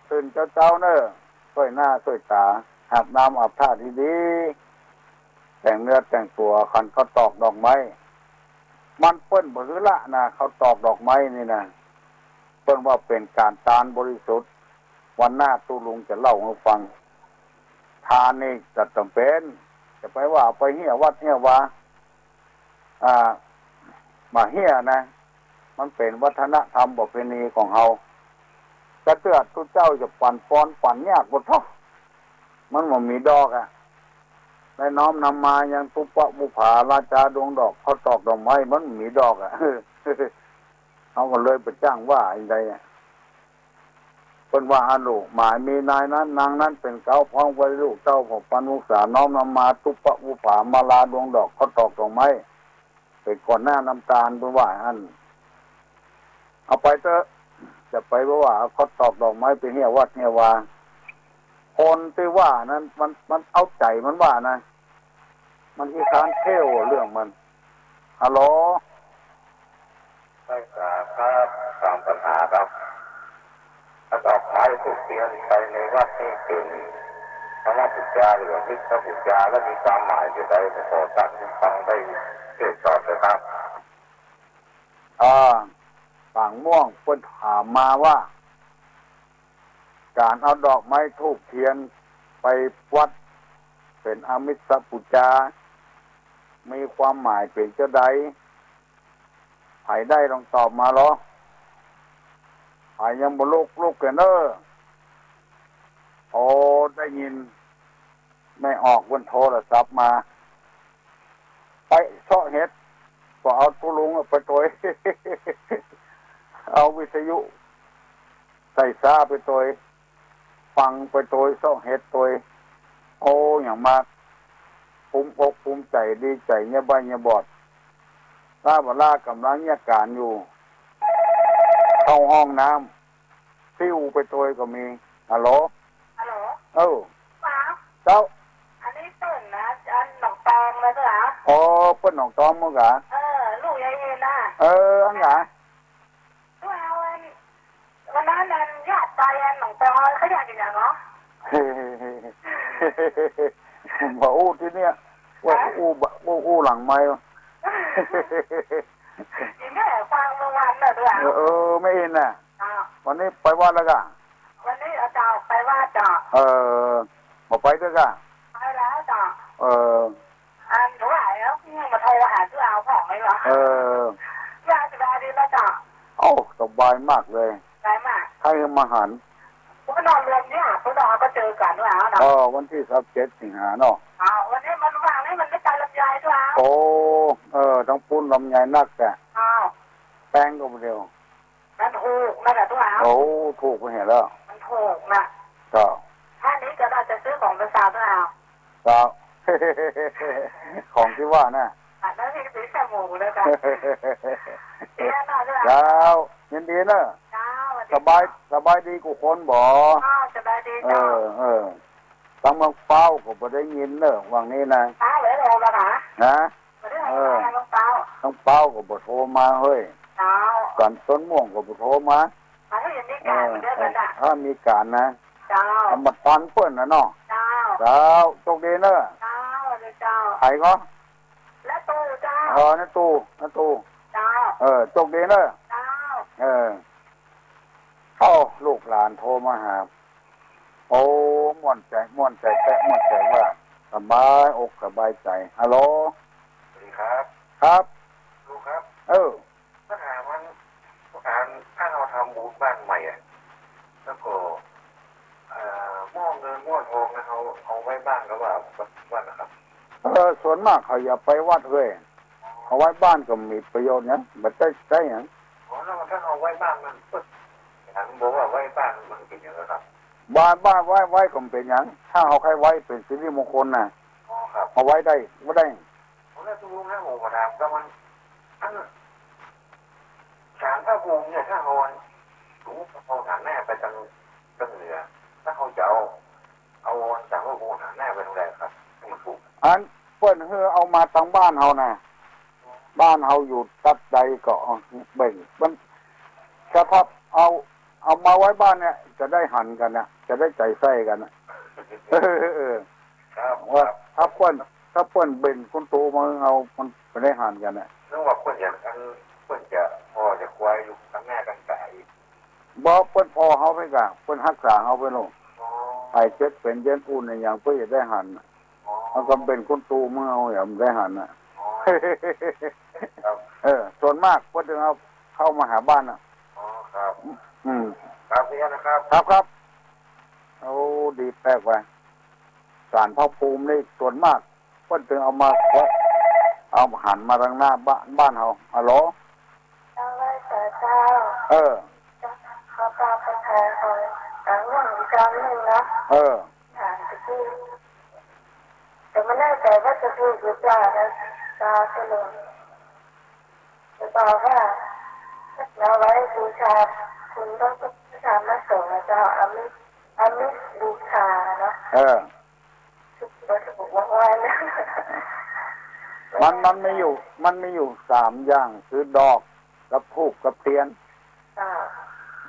ตื่นเจ๊าๆ เน่อ ซ่อยหน้าซ่อยต๋า อาบน้ำอาบท่าดีๆ แต่งเนื้อแต่งตั๋ว คันเขาตอกดอกไม้ มันเปิ้นบ่หื้อละนะ เขาตอกดอกไม้นี่นะ เปิ้นว่าเป๋นก๋านตานบริสุทธิ์ วันหน้าตุ๊ลุงจะเล่าหื้อฟัง ตานนี่จะจำเป๋น จะไปว่าเอาไปเฮี้ยวัดเฮี้ยวา อ่า บ่าเฮี้ยนะ มันเป๋นวัฒนธรรมประเพณีของเฮา แต่เตื้อตุ๊เจ้าจะปั๋นปอนปั๋นยากบ่เทาะ มันบ่มีดอกอะ ได้น้อมนำมายังตุ๊ปะบุปผาราชาดวงดอก เขาตอกดอกไม้ มันบ่มีดอกอะ เฮาก็เลยไปจ้างว่าอันใดอะ เปิ้นว่า อันลูกหมายมีนายนั้นนางนั้นเป๋นเก๊า พร้อมไว้ลูกเต้าของปานลูกสาว น้อมนำมาตุ๊ปะบุปผามาลาดวงดอก เขาตอกดอกไม้ เป๋นก่อนหน้าน้ำตาล เปิ้นว่าอั้น เอาไปเต๊อะ จะไปว่าเอาเขาตอกดอกไม้ไปเฮี้ยวัดเฮี้ยวา คนตี้ว่านั้นมัน มันเอาใจ๋มันว่านะ มันขี้ค้านเที่ยวเรื่องมัน ฮัลโหล ใช่ครับ ตามปัญหาครับ ถ้าดอกไม้ธูปเทียนไปในวัดนี่เป๋นธรรมบูชาหรือว่ามิจฉาบูชา และมีความหมายอย่างไร ขอท่านฟังได้เทศน์สอนด้วยครับ อ่า ปางม่วงเปิ้นถามมาว่า ก๋านเอาดอกไม้ธูปเทียนไปวัดเป๋นอมิจฉาบูชา มีความหมายเป๋นจาใด ใผได้ลองตอบมาลอ ใผยังบ่ลุก ลุกเน่อ โอ้ ได้ยิน แม่ออกเปิ้นโทรศัพท์มา ไปเซาะเห็ด ก็เอาตุ๊ลุงไปตวย เอาวิทยุไฟฟ้าไปตวย ฟังไปตวย เซาะเห็ดตวย โอ้ อย่างมาก ภูมิอกภูมิใจ๋ ดีใจ๋เยียะใบ้เยียะบอด ลาบ่าลาก่ำลังเยียะก๋านอยู่ เข้าห้องน้ำ ซิ่วไปตวยก็มี ฮัลโหล ฮัลโหล เออ ครับ เจ้า อันนี้เปิ้นนะ อันหนองตองนะเจ้า อ๋อ เปิ้นหนองตองเมืองกา เออ ลูกยายเอ็นนะ เออ อั้นกา เจ้า วันนั้นอันญาติไปอันหนองตอง เขาอยากกิ๋นหยังเหรอ บ่อู้ตี้เนี่ย ว่า ฮะ อู้บะ อู้ อู้หลังไมค์ อีแม่ฟังเมื่อวันน่ะเจ้า เออ เออ แม่อินน่ะ อ้าว วันนี้ไปวัดแล้วก่ะ วันนี้เอาเจ้าไปวัดเจ้า เออ บ่ไปด้วยก่ะ ไปแล้วเจ้า เออ อันหนูว่าแล้ว อืม มาโทรหาเจ้าเอาของเลยเหรอ เออ เจ้าสบายดีแล้วเจ้า โอ้ สบายมากเลย สบายมาก ใครมาหัน ก็นอนรวมเนี่ย พวกเราก็เจอกันด้วยเนาะ เออ วันตี้ซาวเจ็ดสิงหาเนาะ อ้าว วันนี้มันว่างนี่มันได้ไปลำไยด้วย โอ้ เออ ต้องปูนลำไยนักแก อ้าว แป้งก็บ่เดียว มันถูกนะเจ้า โอ้ ถูกไปเหียแล้ว มันถูกนะ เจ้า ถ้านี้ก็น่าจะซื้อของไปฝากเจ้า เจ้า ของตี้ว่าน่ะ อันนั้นที่ไป แค่หมู่เดียวกั๋น เดี๋ยวนะ เจ้า เจ้า ยินดีเน่อ เจ้า สวัสดี สบาย เจ้า สบายดีกู้คนบ่ เจ้า สบายดี เออ เจ้า เออ ตังเมืองเป๊าก็บ่ได้ยินเน่อ ว่างี้นะ เป๊าเลยโทรมาหา ฮะ บ่ได้โทรมา เออ เมืองเป๊า ตังเป๊าก็บ่โทรมาเฮ้ย เจ้า กั๋นต้นม่วงก็บ่โทรมา มาเฮ้ย มีก๋าน เออ เดี๋ยวกั๋นนะ เออ ถ้ามีก๋านนะ เจ้า เอามาตันเปิ้นนะเนาะ เจ้า เจ้า โชคดีเน่อ เจ้า สวัสดีเจ้า ใผก็ น้าตู่เจ้า เออ น้าตู่ น้าตู่ เจ้า เออ โชคดีเน่อ เจ้า เออ เอ้า ลูกหลานโทรมาหา โอ้ ม่วนใจ๋ ม่วนใจ๋แต๊ ม่วนใจ๋ว่า สบายอกสบายใจ๋ ฮัลโหล สวัสดีครับ ครับ ลุงครับ เออ ปัญหามัน อัน ถ้าเฮาทำบุญบ้านใหม่อะ แล้วก็ เอ่อ หม้อเงินหม้อทองนะ เฮาเอาไว้บ้านก็ว่าวัดนะครับ เออ ส่วนมากเขาอย่าไปวัดเฮ้ย เอาไว้บ้านก็มีประโยชน์หยัง บ่ได้ใจ๊หยัง อ๋อ แล้วถ้าเอาไว้บ้านมัน เปิ้น อันบอกว่าไว้บ้านมันเป๋นหยังครับ บ้าน บ้านไว้ ไว้ก็บ่เป๋นหยัง ถ้าเฮาใค่ไว้เป๋นสิริมงคลน่ะ อ๋อครับ เอาไว้ได้ บ่ได้ ผมเลยตกลงนะ ผมก็ถามก็มัน อัน ศาลพระภูมิเนี่ย ถ้าเอา สมมุติเอาหันหน้าไปตาง ตางเหนือ ถ้าเขาจะเอา เอาศาลพระภูมิหันหน้าไปตางใดครับ ให้มันถูก อันเปิ้นหื้อเอามาตางบ้านเฮาน่ะ บ้านเฮาอยู่ตั๊ดใดก็เบ่ง มัน ถ้าพับเอา เอามาไว้บ้านเนี่ย จะได้หันกั๋นน่ะ จะได้ใจ๋ใส่กั๋นน่ะ เออ เออ ครับ ว่า ครับ ถ้าเปิ้น ถ้าเปิ้นเบ่งก้นโตมาเอา มันจะได้หันกั๋นน่ะ นึกว่าเปิ้นจะ อัน เปิ้นจะ พ่อจะควายอยู่ตางหน้าตางต๋าอีก บ่ เปิ้นผ่อเฮาไปก่า เปิ้นฮักษาเฮาไปโลด อ๋อ ไผเจ็บเป๋นเยียนอุ่นอะหยัง เปิ้นจะได้หันน่ะ อ๋อ เฮาก็เบ่งก้นโตมาเอา อย่าได้หันน่ะ อ๋อ ครับ เออ ส่วนมากเปิ้นถึงเอาเข้ามาหาบ้านน่ะ อ๋อ ครับ อืม ครับ เพียงนะครับ ครับ ครับ โอ้ ดีแปลกว่ะ ศาลพระภูมินี่ส่วนมาก เปิ้นถึงเอามา เอาหันมาตางหน้าบ้าน บ้านเฮา ฮัลโหล เจ้า ไหว้สาเจ้า เออ ขอกราบปัญหาของหลวงอีกครั้งหนึ่งเนาะ เออ ถามตะกี้ แต่ไม่แน่ใจว่าจะถูกหรือเปล่านะ เจ้า สรุป จะบอกว่า เราไว้บูชาคุณพระพุทธธรรมพระสงฆ์นะเจ้า อามิส อามิสบูชาเนาะ เออ บ่ถูกบ่ว่านะ มัน มันมีอยู่ มันมีอยู่สามอย่าง คือดอก กับธูป กับเตียน เจ้า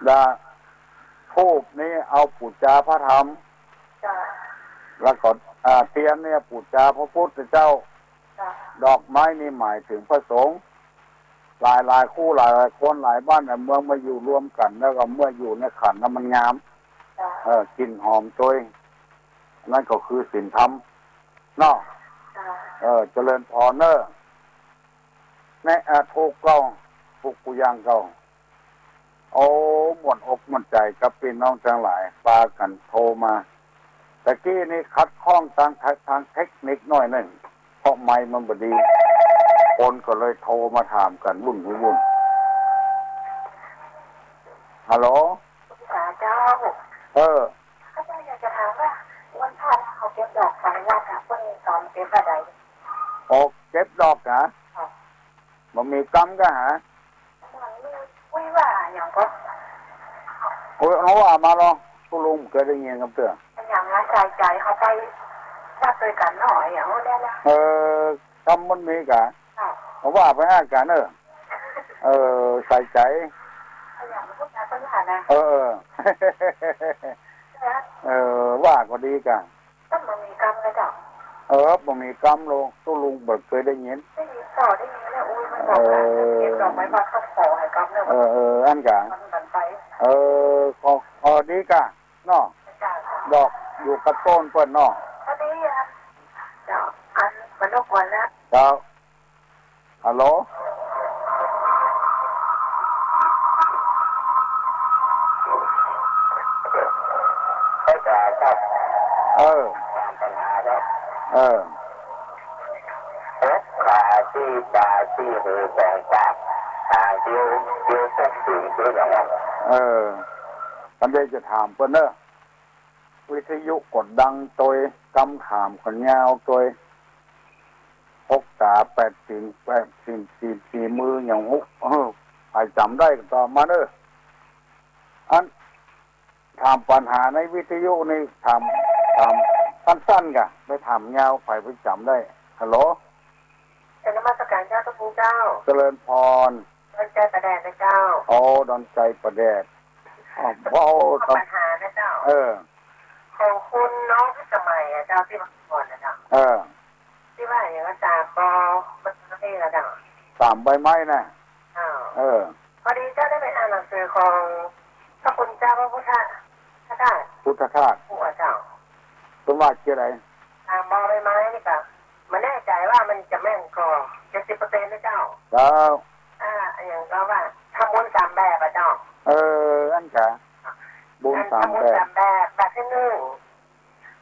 และธูปนี่เอาปู๋จาพระธรรม เจ้า แล้วก็ อ่า เตียนเนี่ยปู๋จาพระพุทธเจ้า เจ้า ดอกไม้นี่หมายถึงพระสงฆ์ หลายๆ คู่ หลายๆ คน หลายบ้านหลายเมืองมาอยู่รวมกั๋น แล้วก็เมื่ออยู่ในขันแล้วมันงาม เจ้า เออ กลิ่นหอมโชย นั่นก็คือศีลธรรม เนาะ เจ้า เออ เจริญพรเน่อ แน่ อ่า ถูกเก้า ถูกกูอย่างเก้า โอ้ ม่วนอกม่วนใจ๋กับปี้น้องตังหลาย ปากั๋นโทรมา ตะกี้นี่ขัดข้องตาง ตางเทคนิคหน้อยนึ่ง เพราะไมค์มันบ่ดี คนก็เลยโทรมาถามกั๋นวุ่นวุ่น ฮัลโหล สาเจ้า เออ ข้าพเจ้าอยากจะถามว่า วันพระเขาเก็บดอกไฟวัดอะ เปิ้นสอนเก็บบ่าใด ออกเก็บดอกนะ ค่ะ บ่มีกำก็หา มันมีวิว่าอย่างก็ โอ้ย เอาว่ามาลอง ตุ๊ลุงบ่เกยได้ยินกำเตื้อ อย่างนั้นใส่ใจ๋เขาไปวัดตวยกั๋นหน่อย อย่างนั้นนะ เออ กำมันมีกะ ค่ะ เอาว่าไปอ้ายกั๋นเออ เออ ใส่ใจ๋ อย่างนั้นนะ เออ เออ เออ ว่าก็ดีกะ ก็บ่มีกำนะเจ้า เออ บ่มีกำลง ตุ๊ลุงบ่เกยได้ยิน ได้ยินเจ้า ได้ยินเนี่ย อุ้ย มันบอกว่า เออ เก็บดอกไม้มาก็ขอให้กำเนี่ย เออ เออ อันกะ มันกันไป เออ ขอ เออ ดีกะ เนาะ เจ้า ดอกอยู่กับต้นเปิ้นเนาะ ก็ดีอะ เจ้า อันมันรบกวนแล้ว เจ้า ฮัลโหล อาจารย์ครับ เออ ถามปัญหาครับ เออ หกขาสี่ตาสี่หูสองปาก หางคิ้ว คิ้วส้นตีนคิ้วอย่างนั้น เออ อันนี้จะถามเปิ้นเนอะ วิทยุก็ดังโตย กำถามก็ยาวโตย ห หกต๋า แปดสิน แปดสิน สี่ สี่มืออย่างหก เออ ใผจ๋ำได้ก็ตอบมาเน่อ อัน ถามปัญหาในวิทยุนี่ ถาม ถามสั้นๆ ก่ะ ไปถามยาว ใผไปจ๋ำได้ ฮัลโหล กราบนมัสการเจ้า เจ้าคุณเจ้า เจริญพร ดอนไจป่าแดดนะเจ้า อ๋อ ดอนไจป่าแดด อ๋อ เพราะ ปัญหานะเจ้า เออ ของคุณน้องพิสมัยอะเจ้า ตี้ว่าก่อนนะเจ้า เออ ตี้ว่าอย่างว่าสามบอ มันนี่ละเจ้า สามใบไม้นะ อ้าว เออ พอดีเจ้าได้ไปอ่านหนังสือของพระคุณเจ้าพระพุทธทาส พุทธทาส ผู้เจ้า เปิ้นว่าจะได สามบอใบไม้นี่ก็ บ่แน่ใจ๋ว่ามันจะแม่นก่อ เจ็ดสิบเปอร์เซ็นต์ นะเจ้า เจ้า อ่า อย่างก็ว่า ทำบุญสามแบบอะเจ้า เออ อันกะ บุญสามแบบ ทำบุญสามแบบ แบบตี้นึ่ง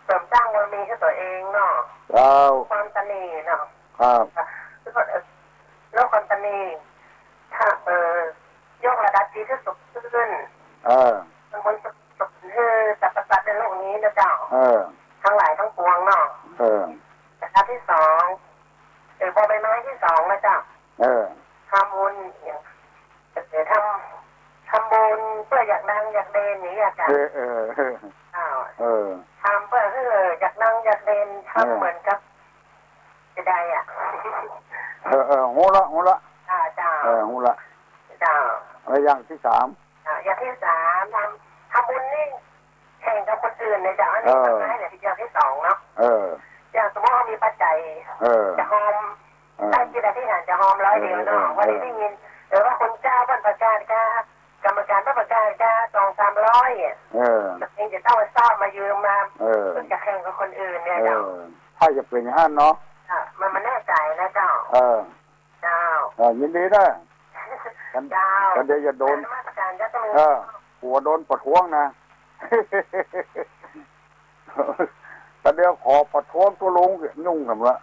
เสริมสร้างบารมีหื้อตั๋วเองเนาะ เจ้า ความตระหนี่เนาะ ครับ แล้วก็ เอ่อ ลดความตระหนี่ ถ้า เอ่อ ยกระดับจิตหื้อสูงขึ้น เออ มันเหมือนกับหื้อสรรพสัตว์ในโลกนี้นะเจ้า เออ ทั้งหลายทั้งปวงเนาะ เออ ระดับตี้สอง เอ่อ บอใบไม้ตี้สองนะเจ้า เออ ทำบุญอย่าง เออ ทำ ทำบุญเปื้ออยากดังอยากเด่นอย่างเนี้ยเจ้า เออ เออ เออ อ้าว เออ ทำเปื้อหื้ออยากดังอยากเด่น ทำ เออ เหมือนกับจะได้อะ เออ เออ ฮู้ละ ฮู้ละ อ่า เจ้า เออ ฮู้ละ เจ้า แล้วอย่างตี้สาม อ่า อย่างตี้สาม ทำ ทำบุญนี่ แข่งกับคนอื่นเนี่ยเจ้า อันนี้ เออ สบายเลยทีเดียว ตี้สองเนาะ เออ อย่างสมมุติว่ามีปัจจัย เออ จะฮอม เออ ได้จิตอธิษฐานจะฮอมร้อยเดียวเนาะ เออ เออ วันนี้ได้ยิน หรือว่าคุณเจ้าเปิ้นประกาศกา กรรมการเปิ้นประกาศกาสองสามร้อยอะ เออ เองจะต้องไปซอกมายืมมา เออ เปิ้นจะแข่งกับคนอื่นเนี่ยเจ้า เออ ถ้าจะเป๋นอย่างนั้นเนาะ อ่ะ มัน มันแน่ใจ๋นะเจ้า เออ เจ้า เออ ยินดีนะ กัน เจ้า กันเดี๋ยวจะโดน นมัสการเจ้า เออ กั๋วโดนประท้วงนะ กันเดี๋ยวขอประท้วงตุ๊ลุง ยุ่งกั๋นละ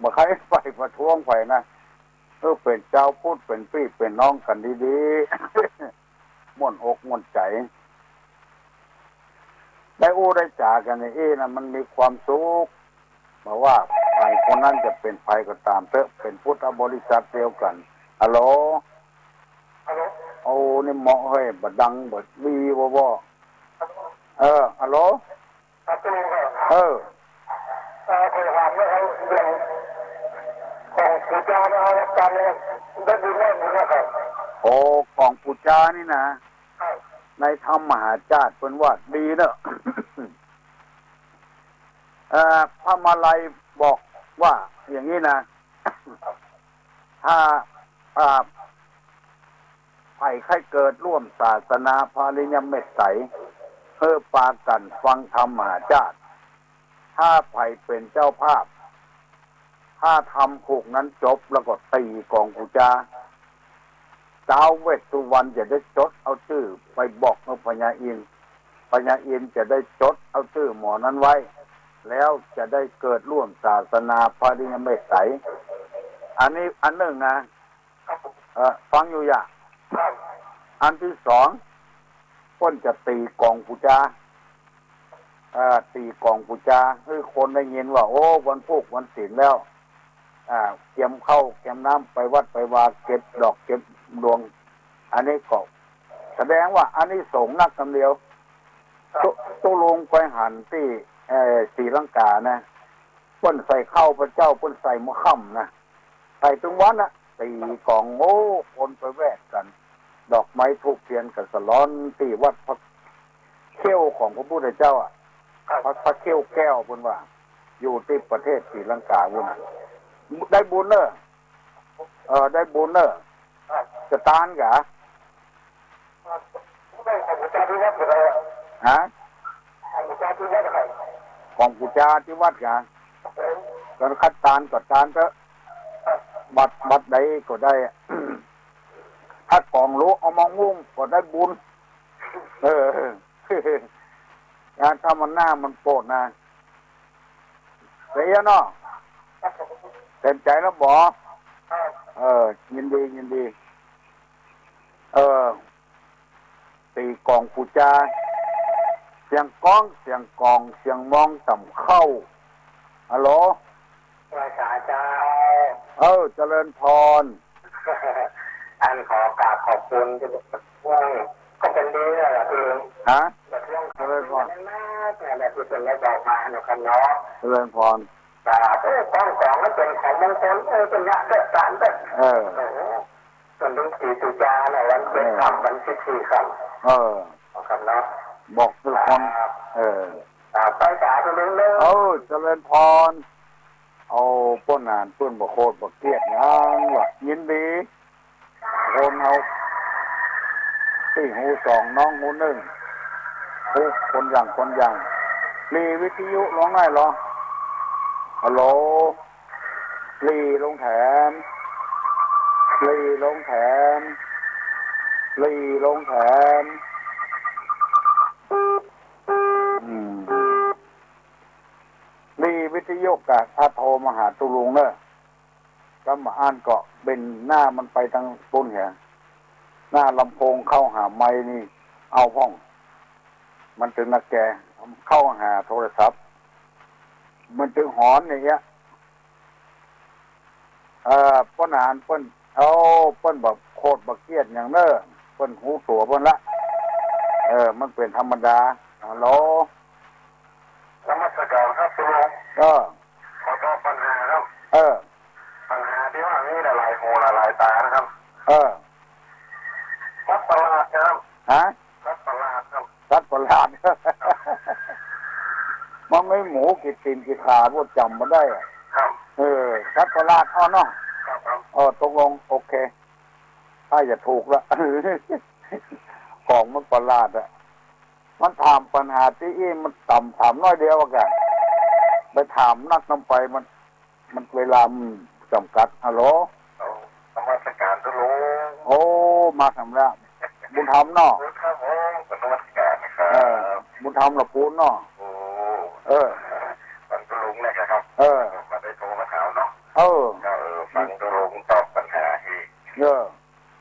บ่ใค่ไปประท้วงใผนะ เออ เป๋นจาวพุทธ เป๋นปี้เป๋นน้องกั๋นดีๆ ม่วนอกม่วนใจ๋ ได้อู้ได้จ๋ากั๋นอย่างอี้นะ มันมีความสุข บ่ว่าใผคนนั้นจะเป๋นใผก็ต๋ามเต๊อะ เป๋นพุทธบริษัทเดียวกั๋น ฮัลโหล ฮัลโหล โอ้ นี่เหมาะเฮ้ย บ่ดัง บ่วี บ่วอ เออ ฮัลโหล ครับ เออ เอ่อ ผมถามนะครับ เรื่องของปู่จานะครับ อาจารย์เนี่ย ได้บุญได้บุญนะครับ โอ้ ของปู่จานี่นะ ครับ ในธรรมมหาจ้าดเปิ้นว่าดีเนอะ เอ่อ พระมาลัยบอกว่าอย่างนี้นะ ถ้า อ่า ใผใค่เกิดร่วมศาสนาพระอริยเมตไตร หื้อปากั๋นฟังธรรมมหาจ้าด ถ้าใผเป๋นเจ้าภาพ ถ้าทำถูกนั้นจบแล้วก็ตี๋กองปู๋จา ท้าวเวสสุวรรณจะได้จดเอาจื้อไปบอกกับพญาอินทร์ พญาอินทร์จะได้จดเอาจื้อหมอนั้นไว้ แล้วจะได้เกิดร่วมศาสนาพระอริยเมตไตร อันนี้อันนึ่งนะ เอ่อ ฟังอยู่อย่า อันตี้สอง เปิ้นจะตี๋กองปู๋จา เอ่อ ตี๋กองปู๋จา หื้อคนได้ยินว่า โอ้ วันพูกวันศีลแล้ว อ่า เกียมข้าวเกียมน้ำไปวัดไปวา เก็บดอกเก็บดวง อันนี้ก็แสดงว่าอานิสงส์นักกำเดียว ตุ๊ ตุ๊ลุงไปหันตี้ เอ่อ ศรีลังกานะ เปิ้นใส่ข้าวพระเจ้า เปิ้นใส่เมื่อค่ำนะ ใส่ตึงวันน่ะ ตี๋กอง โอ้ คนไปแวดกั๋น ดอกไม้ธูปเตียนกั๋นสะหลอนตี้วัดพระเขี้ยวของพระพุทธเจ้าอะ พระ พระเขี้ยวแก้วเปิ้นว่า อยู่ตี้ประเทศศรีลังกาปู้นน่ะ ได้บุญเน่อ เออ ได้บุญเน่อ จะตานกา ฮะ ของปู๋จาตี้วัดกา ตอนคัดตานก็ตานเต๊อะ วัด วัดใดก็ได้ ถ้ากองหลวงเอามาอุ้มก็ได้บุญ เออ งานธรรมนามันโปรดนะ เสียเนาะ เต็มใจ๋แล้วบ่ เออ ยินดี ยินดี เออ ตี๋กองปู๋จา เสียงก้อง เสียงกอง เสียงมองต่ำเข้า ฮัลโหล ไหว้สาเจ้า เออ เจริญพร อันขอกราบขอบคุณที่ช่วย ก็เป็นดีแล้วล่ะพี่ ฮะ ประท้วง เจริญพร ขอบคุณมากๆ นะ ที่เพิ่นได้บอกมานะครับเนาะ เจริญพร สาธุ ของ ของมันเป็นของมงคล เออ เป็นยาเด้อ สารเด้อ เออ โอ้โห ส่วนลุงศรีสุจาเนี่ย วันเจ็ด เออ ค่ำ วันสิบสี่ค่ำ เออ เอาครับเนาะ บอกทุกคน ครับ เออ อ่า ไปสาธุลุงเด้อ เออ เจริญพร เอาป้อหนานเปิ้นบ่โขดบ่เคียดหยังวะ ยินดี คนเฮาตี้หูสองน้องหูนึ่ง ฮู้คนอย่างคนอย่าง หลีวิทยุลงหน่อยเหรอ ฮัลโหล หลีลงแถม หลีลงแถม หลีลงแถม อืม หลีวิทยุกะ อาโทรมาหาตุ๊ลุงเน่อ กำบ่อั้นก็เบนหน้ามันไปตางปู้นเหีย หน้าลำโพงเข้าหาไมค์นี่ เอาพ่อง มันตึงนักแก เข้าหาโทรศัพท์ มันตึงหอนอย่างเงี้ย เอ่อ ป้อหนานเปิ้น เอ้า เปิ้นบ่โขดบ่เคียดหยังเน่อ เปิ้นฮู้ตั๋วเปิ้นละ เออ มันเป๋นธรรมดา ฮัลโหล นมัสการครับตุ๊ลุง เออ ขอตอบปัญหาครับ เออ ปัญหาตี้ว่ามีหลายๆ หูหลายๆ ต๋านะครับ เออ สัตว์ประหลาดครับ ฮะ สัตว์ประหลาดครับ สัตว์ประหลาด มันมีหมูกี่ตี๋นกี่ขา พวกจ๋ำบ่ได้อะ ครับ เออ สัตว์ประหลาด อ้อเนาะ ครับ ครับ เออ ตกลง โอเค ถ้าจะถูกละ ของมันประหลาดอะ มันถามปัญหาตี้อี้ มันต่ำถามน้อยเดียวอะกะ ไปถามนักนำไป มัน มันเวลามันจ๋ำกัด ฮัลโหล เอา นมัสการตุ๊ลุง โอ้ มาถามแล้ว บุญธรรมเนาะ บุญธรรม โอ้ นมัสการนะครับ เออ บุญธรรมละปูนเนาะ โอ้ เออ ฟังตุ๊ลุงเนี่ยครับ เออ มาได้โทรมาถามเนาะ เออ ก็ เออ ฟังตุ๊ลุงตอบปัญหาที่ เออ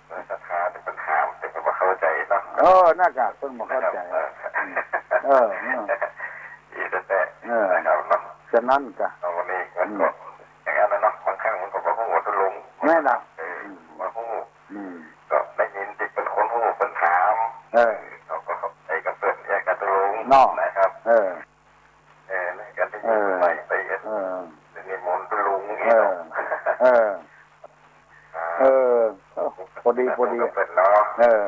เออ ศรัทธาแต่ปัญหามันจะบ่เข้าใจ๋เนาะ เออ นั่นกะ เปิ้นบ่เข้าใจ๋ เออ เออ เออ อีกแต่ เออ นะครับเนาะ ฉะนั้นกะ เอาวันนี้มันก็ อืม อย่างนั้นนะเนาะ บางครั้งมันก็บ่ฮู้ว่าตุ๊ลุง แม่นน่ะ เออ อืม บ่ฮู้ อืม ก็ได้ยินตี้เปิ้นคนฮู้เปิ้นถาม เออ เขาก็เข้าใจ๋กับเปิ้น แยกกับตุ๊ลุง เนาะ นะครับ เออ เออ ในการได้ยิน เออ ใหม่ไป เออ เออ นิมนต์ตุ๊ลุง เออ เนาะ เออ อ่า เออ พอดี พอดี เปิ้นเนาะ เออ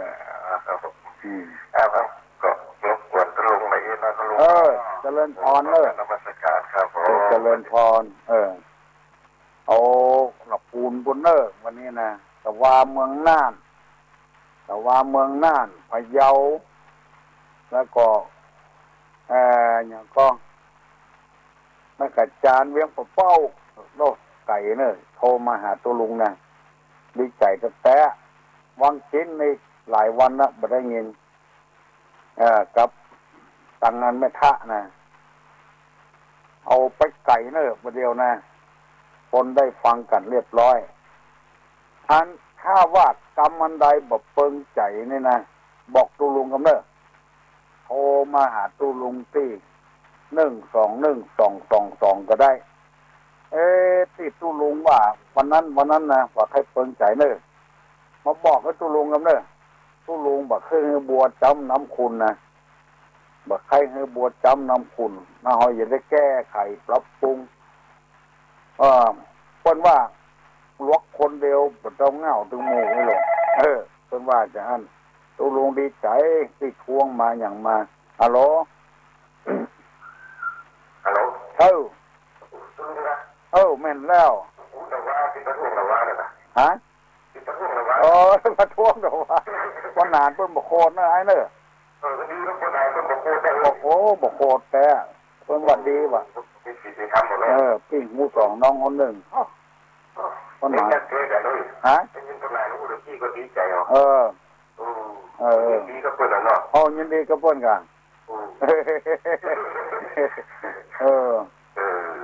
อ่า ครับผม อืม อ่า ครับ ก็รบกวนตุ๊ลุงไปอีกนะตุ๊ลุง เออ เจริญพรเนอะ นมัสการครับผม เออ เจริญพร เออ เอาละปูนปูนเนอะ วันนี้นะ ตะวาเมืองน่าน ตะวาเมืองน่าน พะเยา แล้วก็ เอ่อ หยังก็ แม่กะจาน เวียงป่าเป้า โลกไก๋เนอะ โทรมาหาตุ๊ลุงนะ ดีใจ๋แต๊ๆ วังจินนี่หลายวันละ บ่ได้ยิน เอ่อ กับตางอันแม่ทะนะ เอาไปไก๋เนอะ บ่าเดี่ยวนะ คนได้ฟังกั๋นเรียบร้อย อันถ้าว่ากำอันใดบ่เปิงใจ๋นี่นะ บอกตุ๊ลุงกำเน่อ โทรมาหาตุ๊ลุงตี้ หนึ่งสองหนึ่งสองสองสอง ก็ได้ เอ๊ะ ตี้ตุ๊ลุงว่าวันนั้น วันนั้นนะ ว่าใค่เปิงใจ๋เน่อ มาบอกหื้อตุ๊ลุงกำเน่อ ตุ๊ลุงบ่ใค่หื้อบัวจ๊ำน้ำขุ่นนะ บ่ใค่หื้อบัวจ๊ำน้ำขุ่นนะ เฮาจะได้แก้ไขปรับปรุง เออ เปิ้นว่า หลวกคนเดียวบ่ต้องเหง้าตึงหมู่นี่หรอก เออ เปิ้นว่าจะอั้น ตุ๊ลุงดีใจ๋ตี้ทวงมาหยังมา ฮัลโหล ฮัลโหล เออ ตุ๊ลุงนะ เออ แม่นแล้ว ตุ๊ลุงตะวา ตี้ประท้วงตะวาน่ะนะ ฮะ ตี้ประท้วงตะวา เออ ประท้วงตะวา ป้อหนานเปิ้นบ่โขดเนอะ ไอ้เนอะ เออ ดีแล้วป้อหนานเปิ้นบ่โขดได้ โอ้โห บ่โขดแต๊ เปิ้นว่าดีว่ะ มีศีลมีธรรมหมดเลย เออ ปิ้งหมูสองน้องคนนึ่ง ป้อหนาน ได้ยินเปิ้นหลายแล้ว ฮะ ได้ยินเปิ้นหลายแล้ว อู้ เดี๋ยวพี่ก็ดีใจ๋เหรอ เออ อืม เออ ยินดีกับเปิ้นน่ะเนาะ โอ้ ยินดีกับเปิ้นก่ะ อืม เออ เออ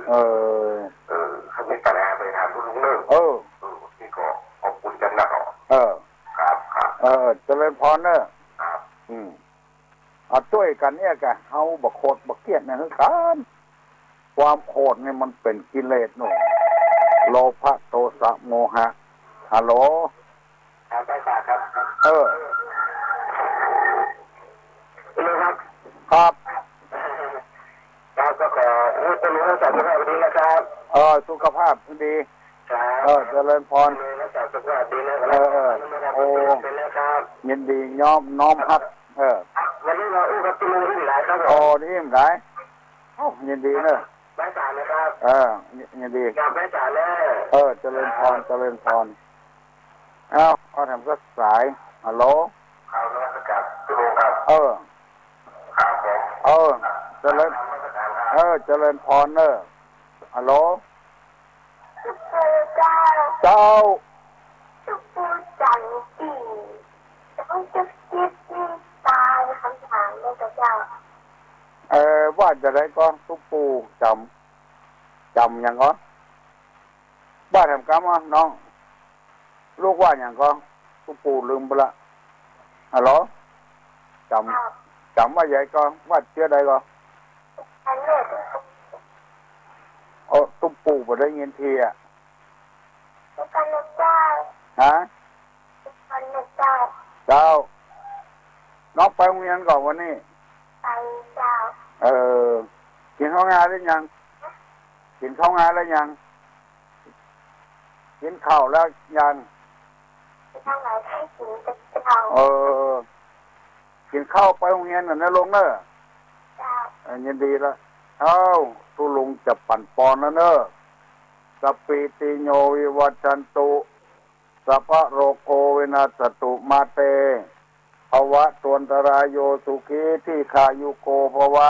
เออ เออ ถ้ามีปัญหาไปถามตุ๊ลุงเน่อ เออ เออ นี่ก็ขอบคุณจังนักเหรอ เออ ครับ ครับ เออ เจริญพรเน่อ ครับ อืม เอาจ้วยกั๋นเนี่ยก่ะ เฮาบ่โขดบ่เคียดเนี่ยคือกั๋น ความโขดนี่มันเป๋นกิเลสโน่น โลภะ โทสะ โมหะ ฮัลโหล ครับ อาจารย์ครับ เออ ฮัลโหลครับ ครับ ครับ ก็ขอให้คุณลุงรักษาสุขภาพดีนะครับ เออ สุขภาพดี ครับ เออ เจริญพร รักษาสุขภาพดีนะครับ เออ เออ โอ้ เป็นนะครับ ยินดีน้อม น้อมฮับ เออ วันนี้มาอู้กับคุณลุงอีกหลายครับผม โอ้ ดีหลาย โอ้ ยินดีเนอะ บ่ายสามนะครับ เออ ยินดี ครับ บ่ายสามเนอะ เออ เจริญพร เจริญพร เอ้า เอาแถมสักสาย ฮัลโหล ครับ นมัสการคุณลุงครับ เออ ครับผม เออ เจริญ นมัสการครับ เออ เจริญพรเนอะ ฮัลโหล ตุ๊กปู่เจ้า เจ้า ตุ๊กปู่จ๋ำปี่ ตุ๊กจิ๊บนี่ตาย คำถามเจ้า เออ ว่าจะไดก็ตุ๊กปู่จ๋ำ จ๋ำหยังก็ ว่าแถมกำอ่ะน้อง ลูกว่าหยังก็ ตุ๊กปู่ลืมไปละ ฮัลโหล จ๋ำ จ๋ำว่าใหญ่ก็ ว่าเจื้อใดก็ อันเนี้ย โอ้ ตุ๊กปู่บ่ได้ยินทีอ่ะ ทุกคนนะเจ้า ฮะ ทุกคนนะเจ้า เจ้า น้องไปโฮงเฮียนก่อวันนี้ ไปเจ้า เออ กิ๋นข้าวงาแล้วยัง กิ๋นข้าวงาแล้วยัง กิ๋นข้าวแล้วยัง กิ๋นข้าวแล้ว กิ๋นข้าว เออ กิ๋นข้าวไปโฮงเฮียนก่อเนอะลูกเนอะ เจ้า เออ ยินดีละ เอ้า ตุ๊ลุงจะปั๋นปอนแล้วเนอะ สัพพีติโยวิวัชชันตุ สัพพะโรโควินัสสตุมาเต ภวะตวันตรายโยสุขีทีฆายุโกภวะ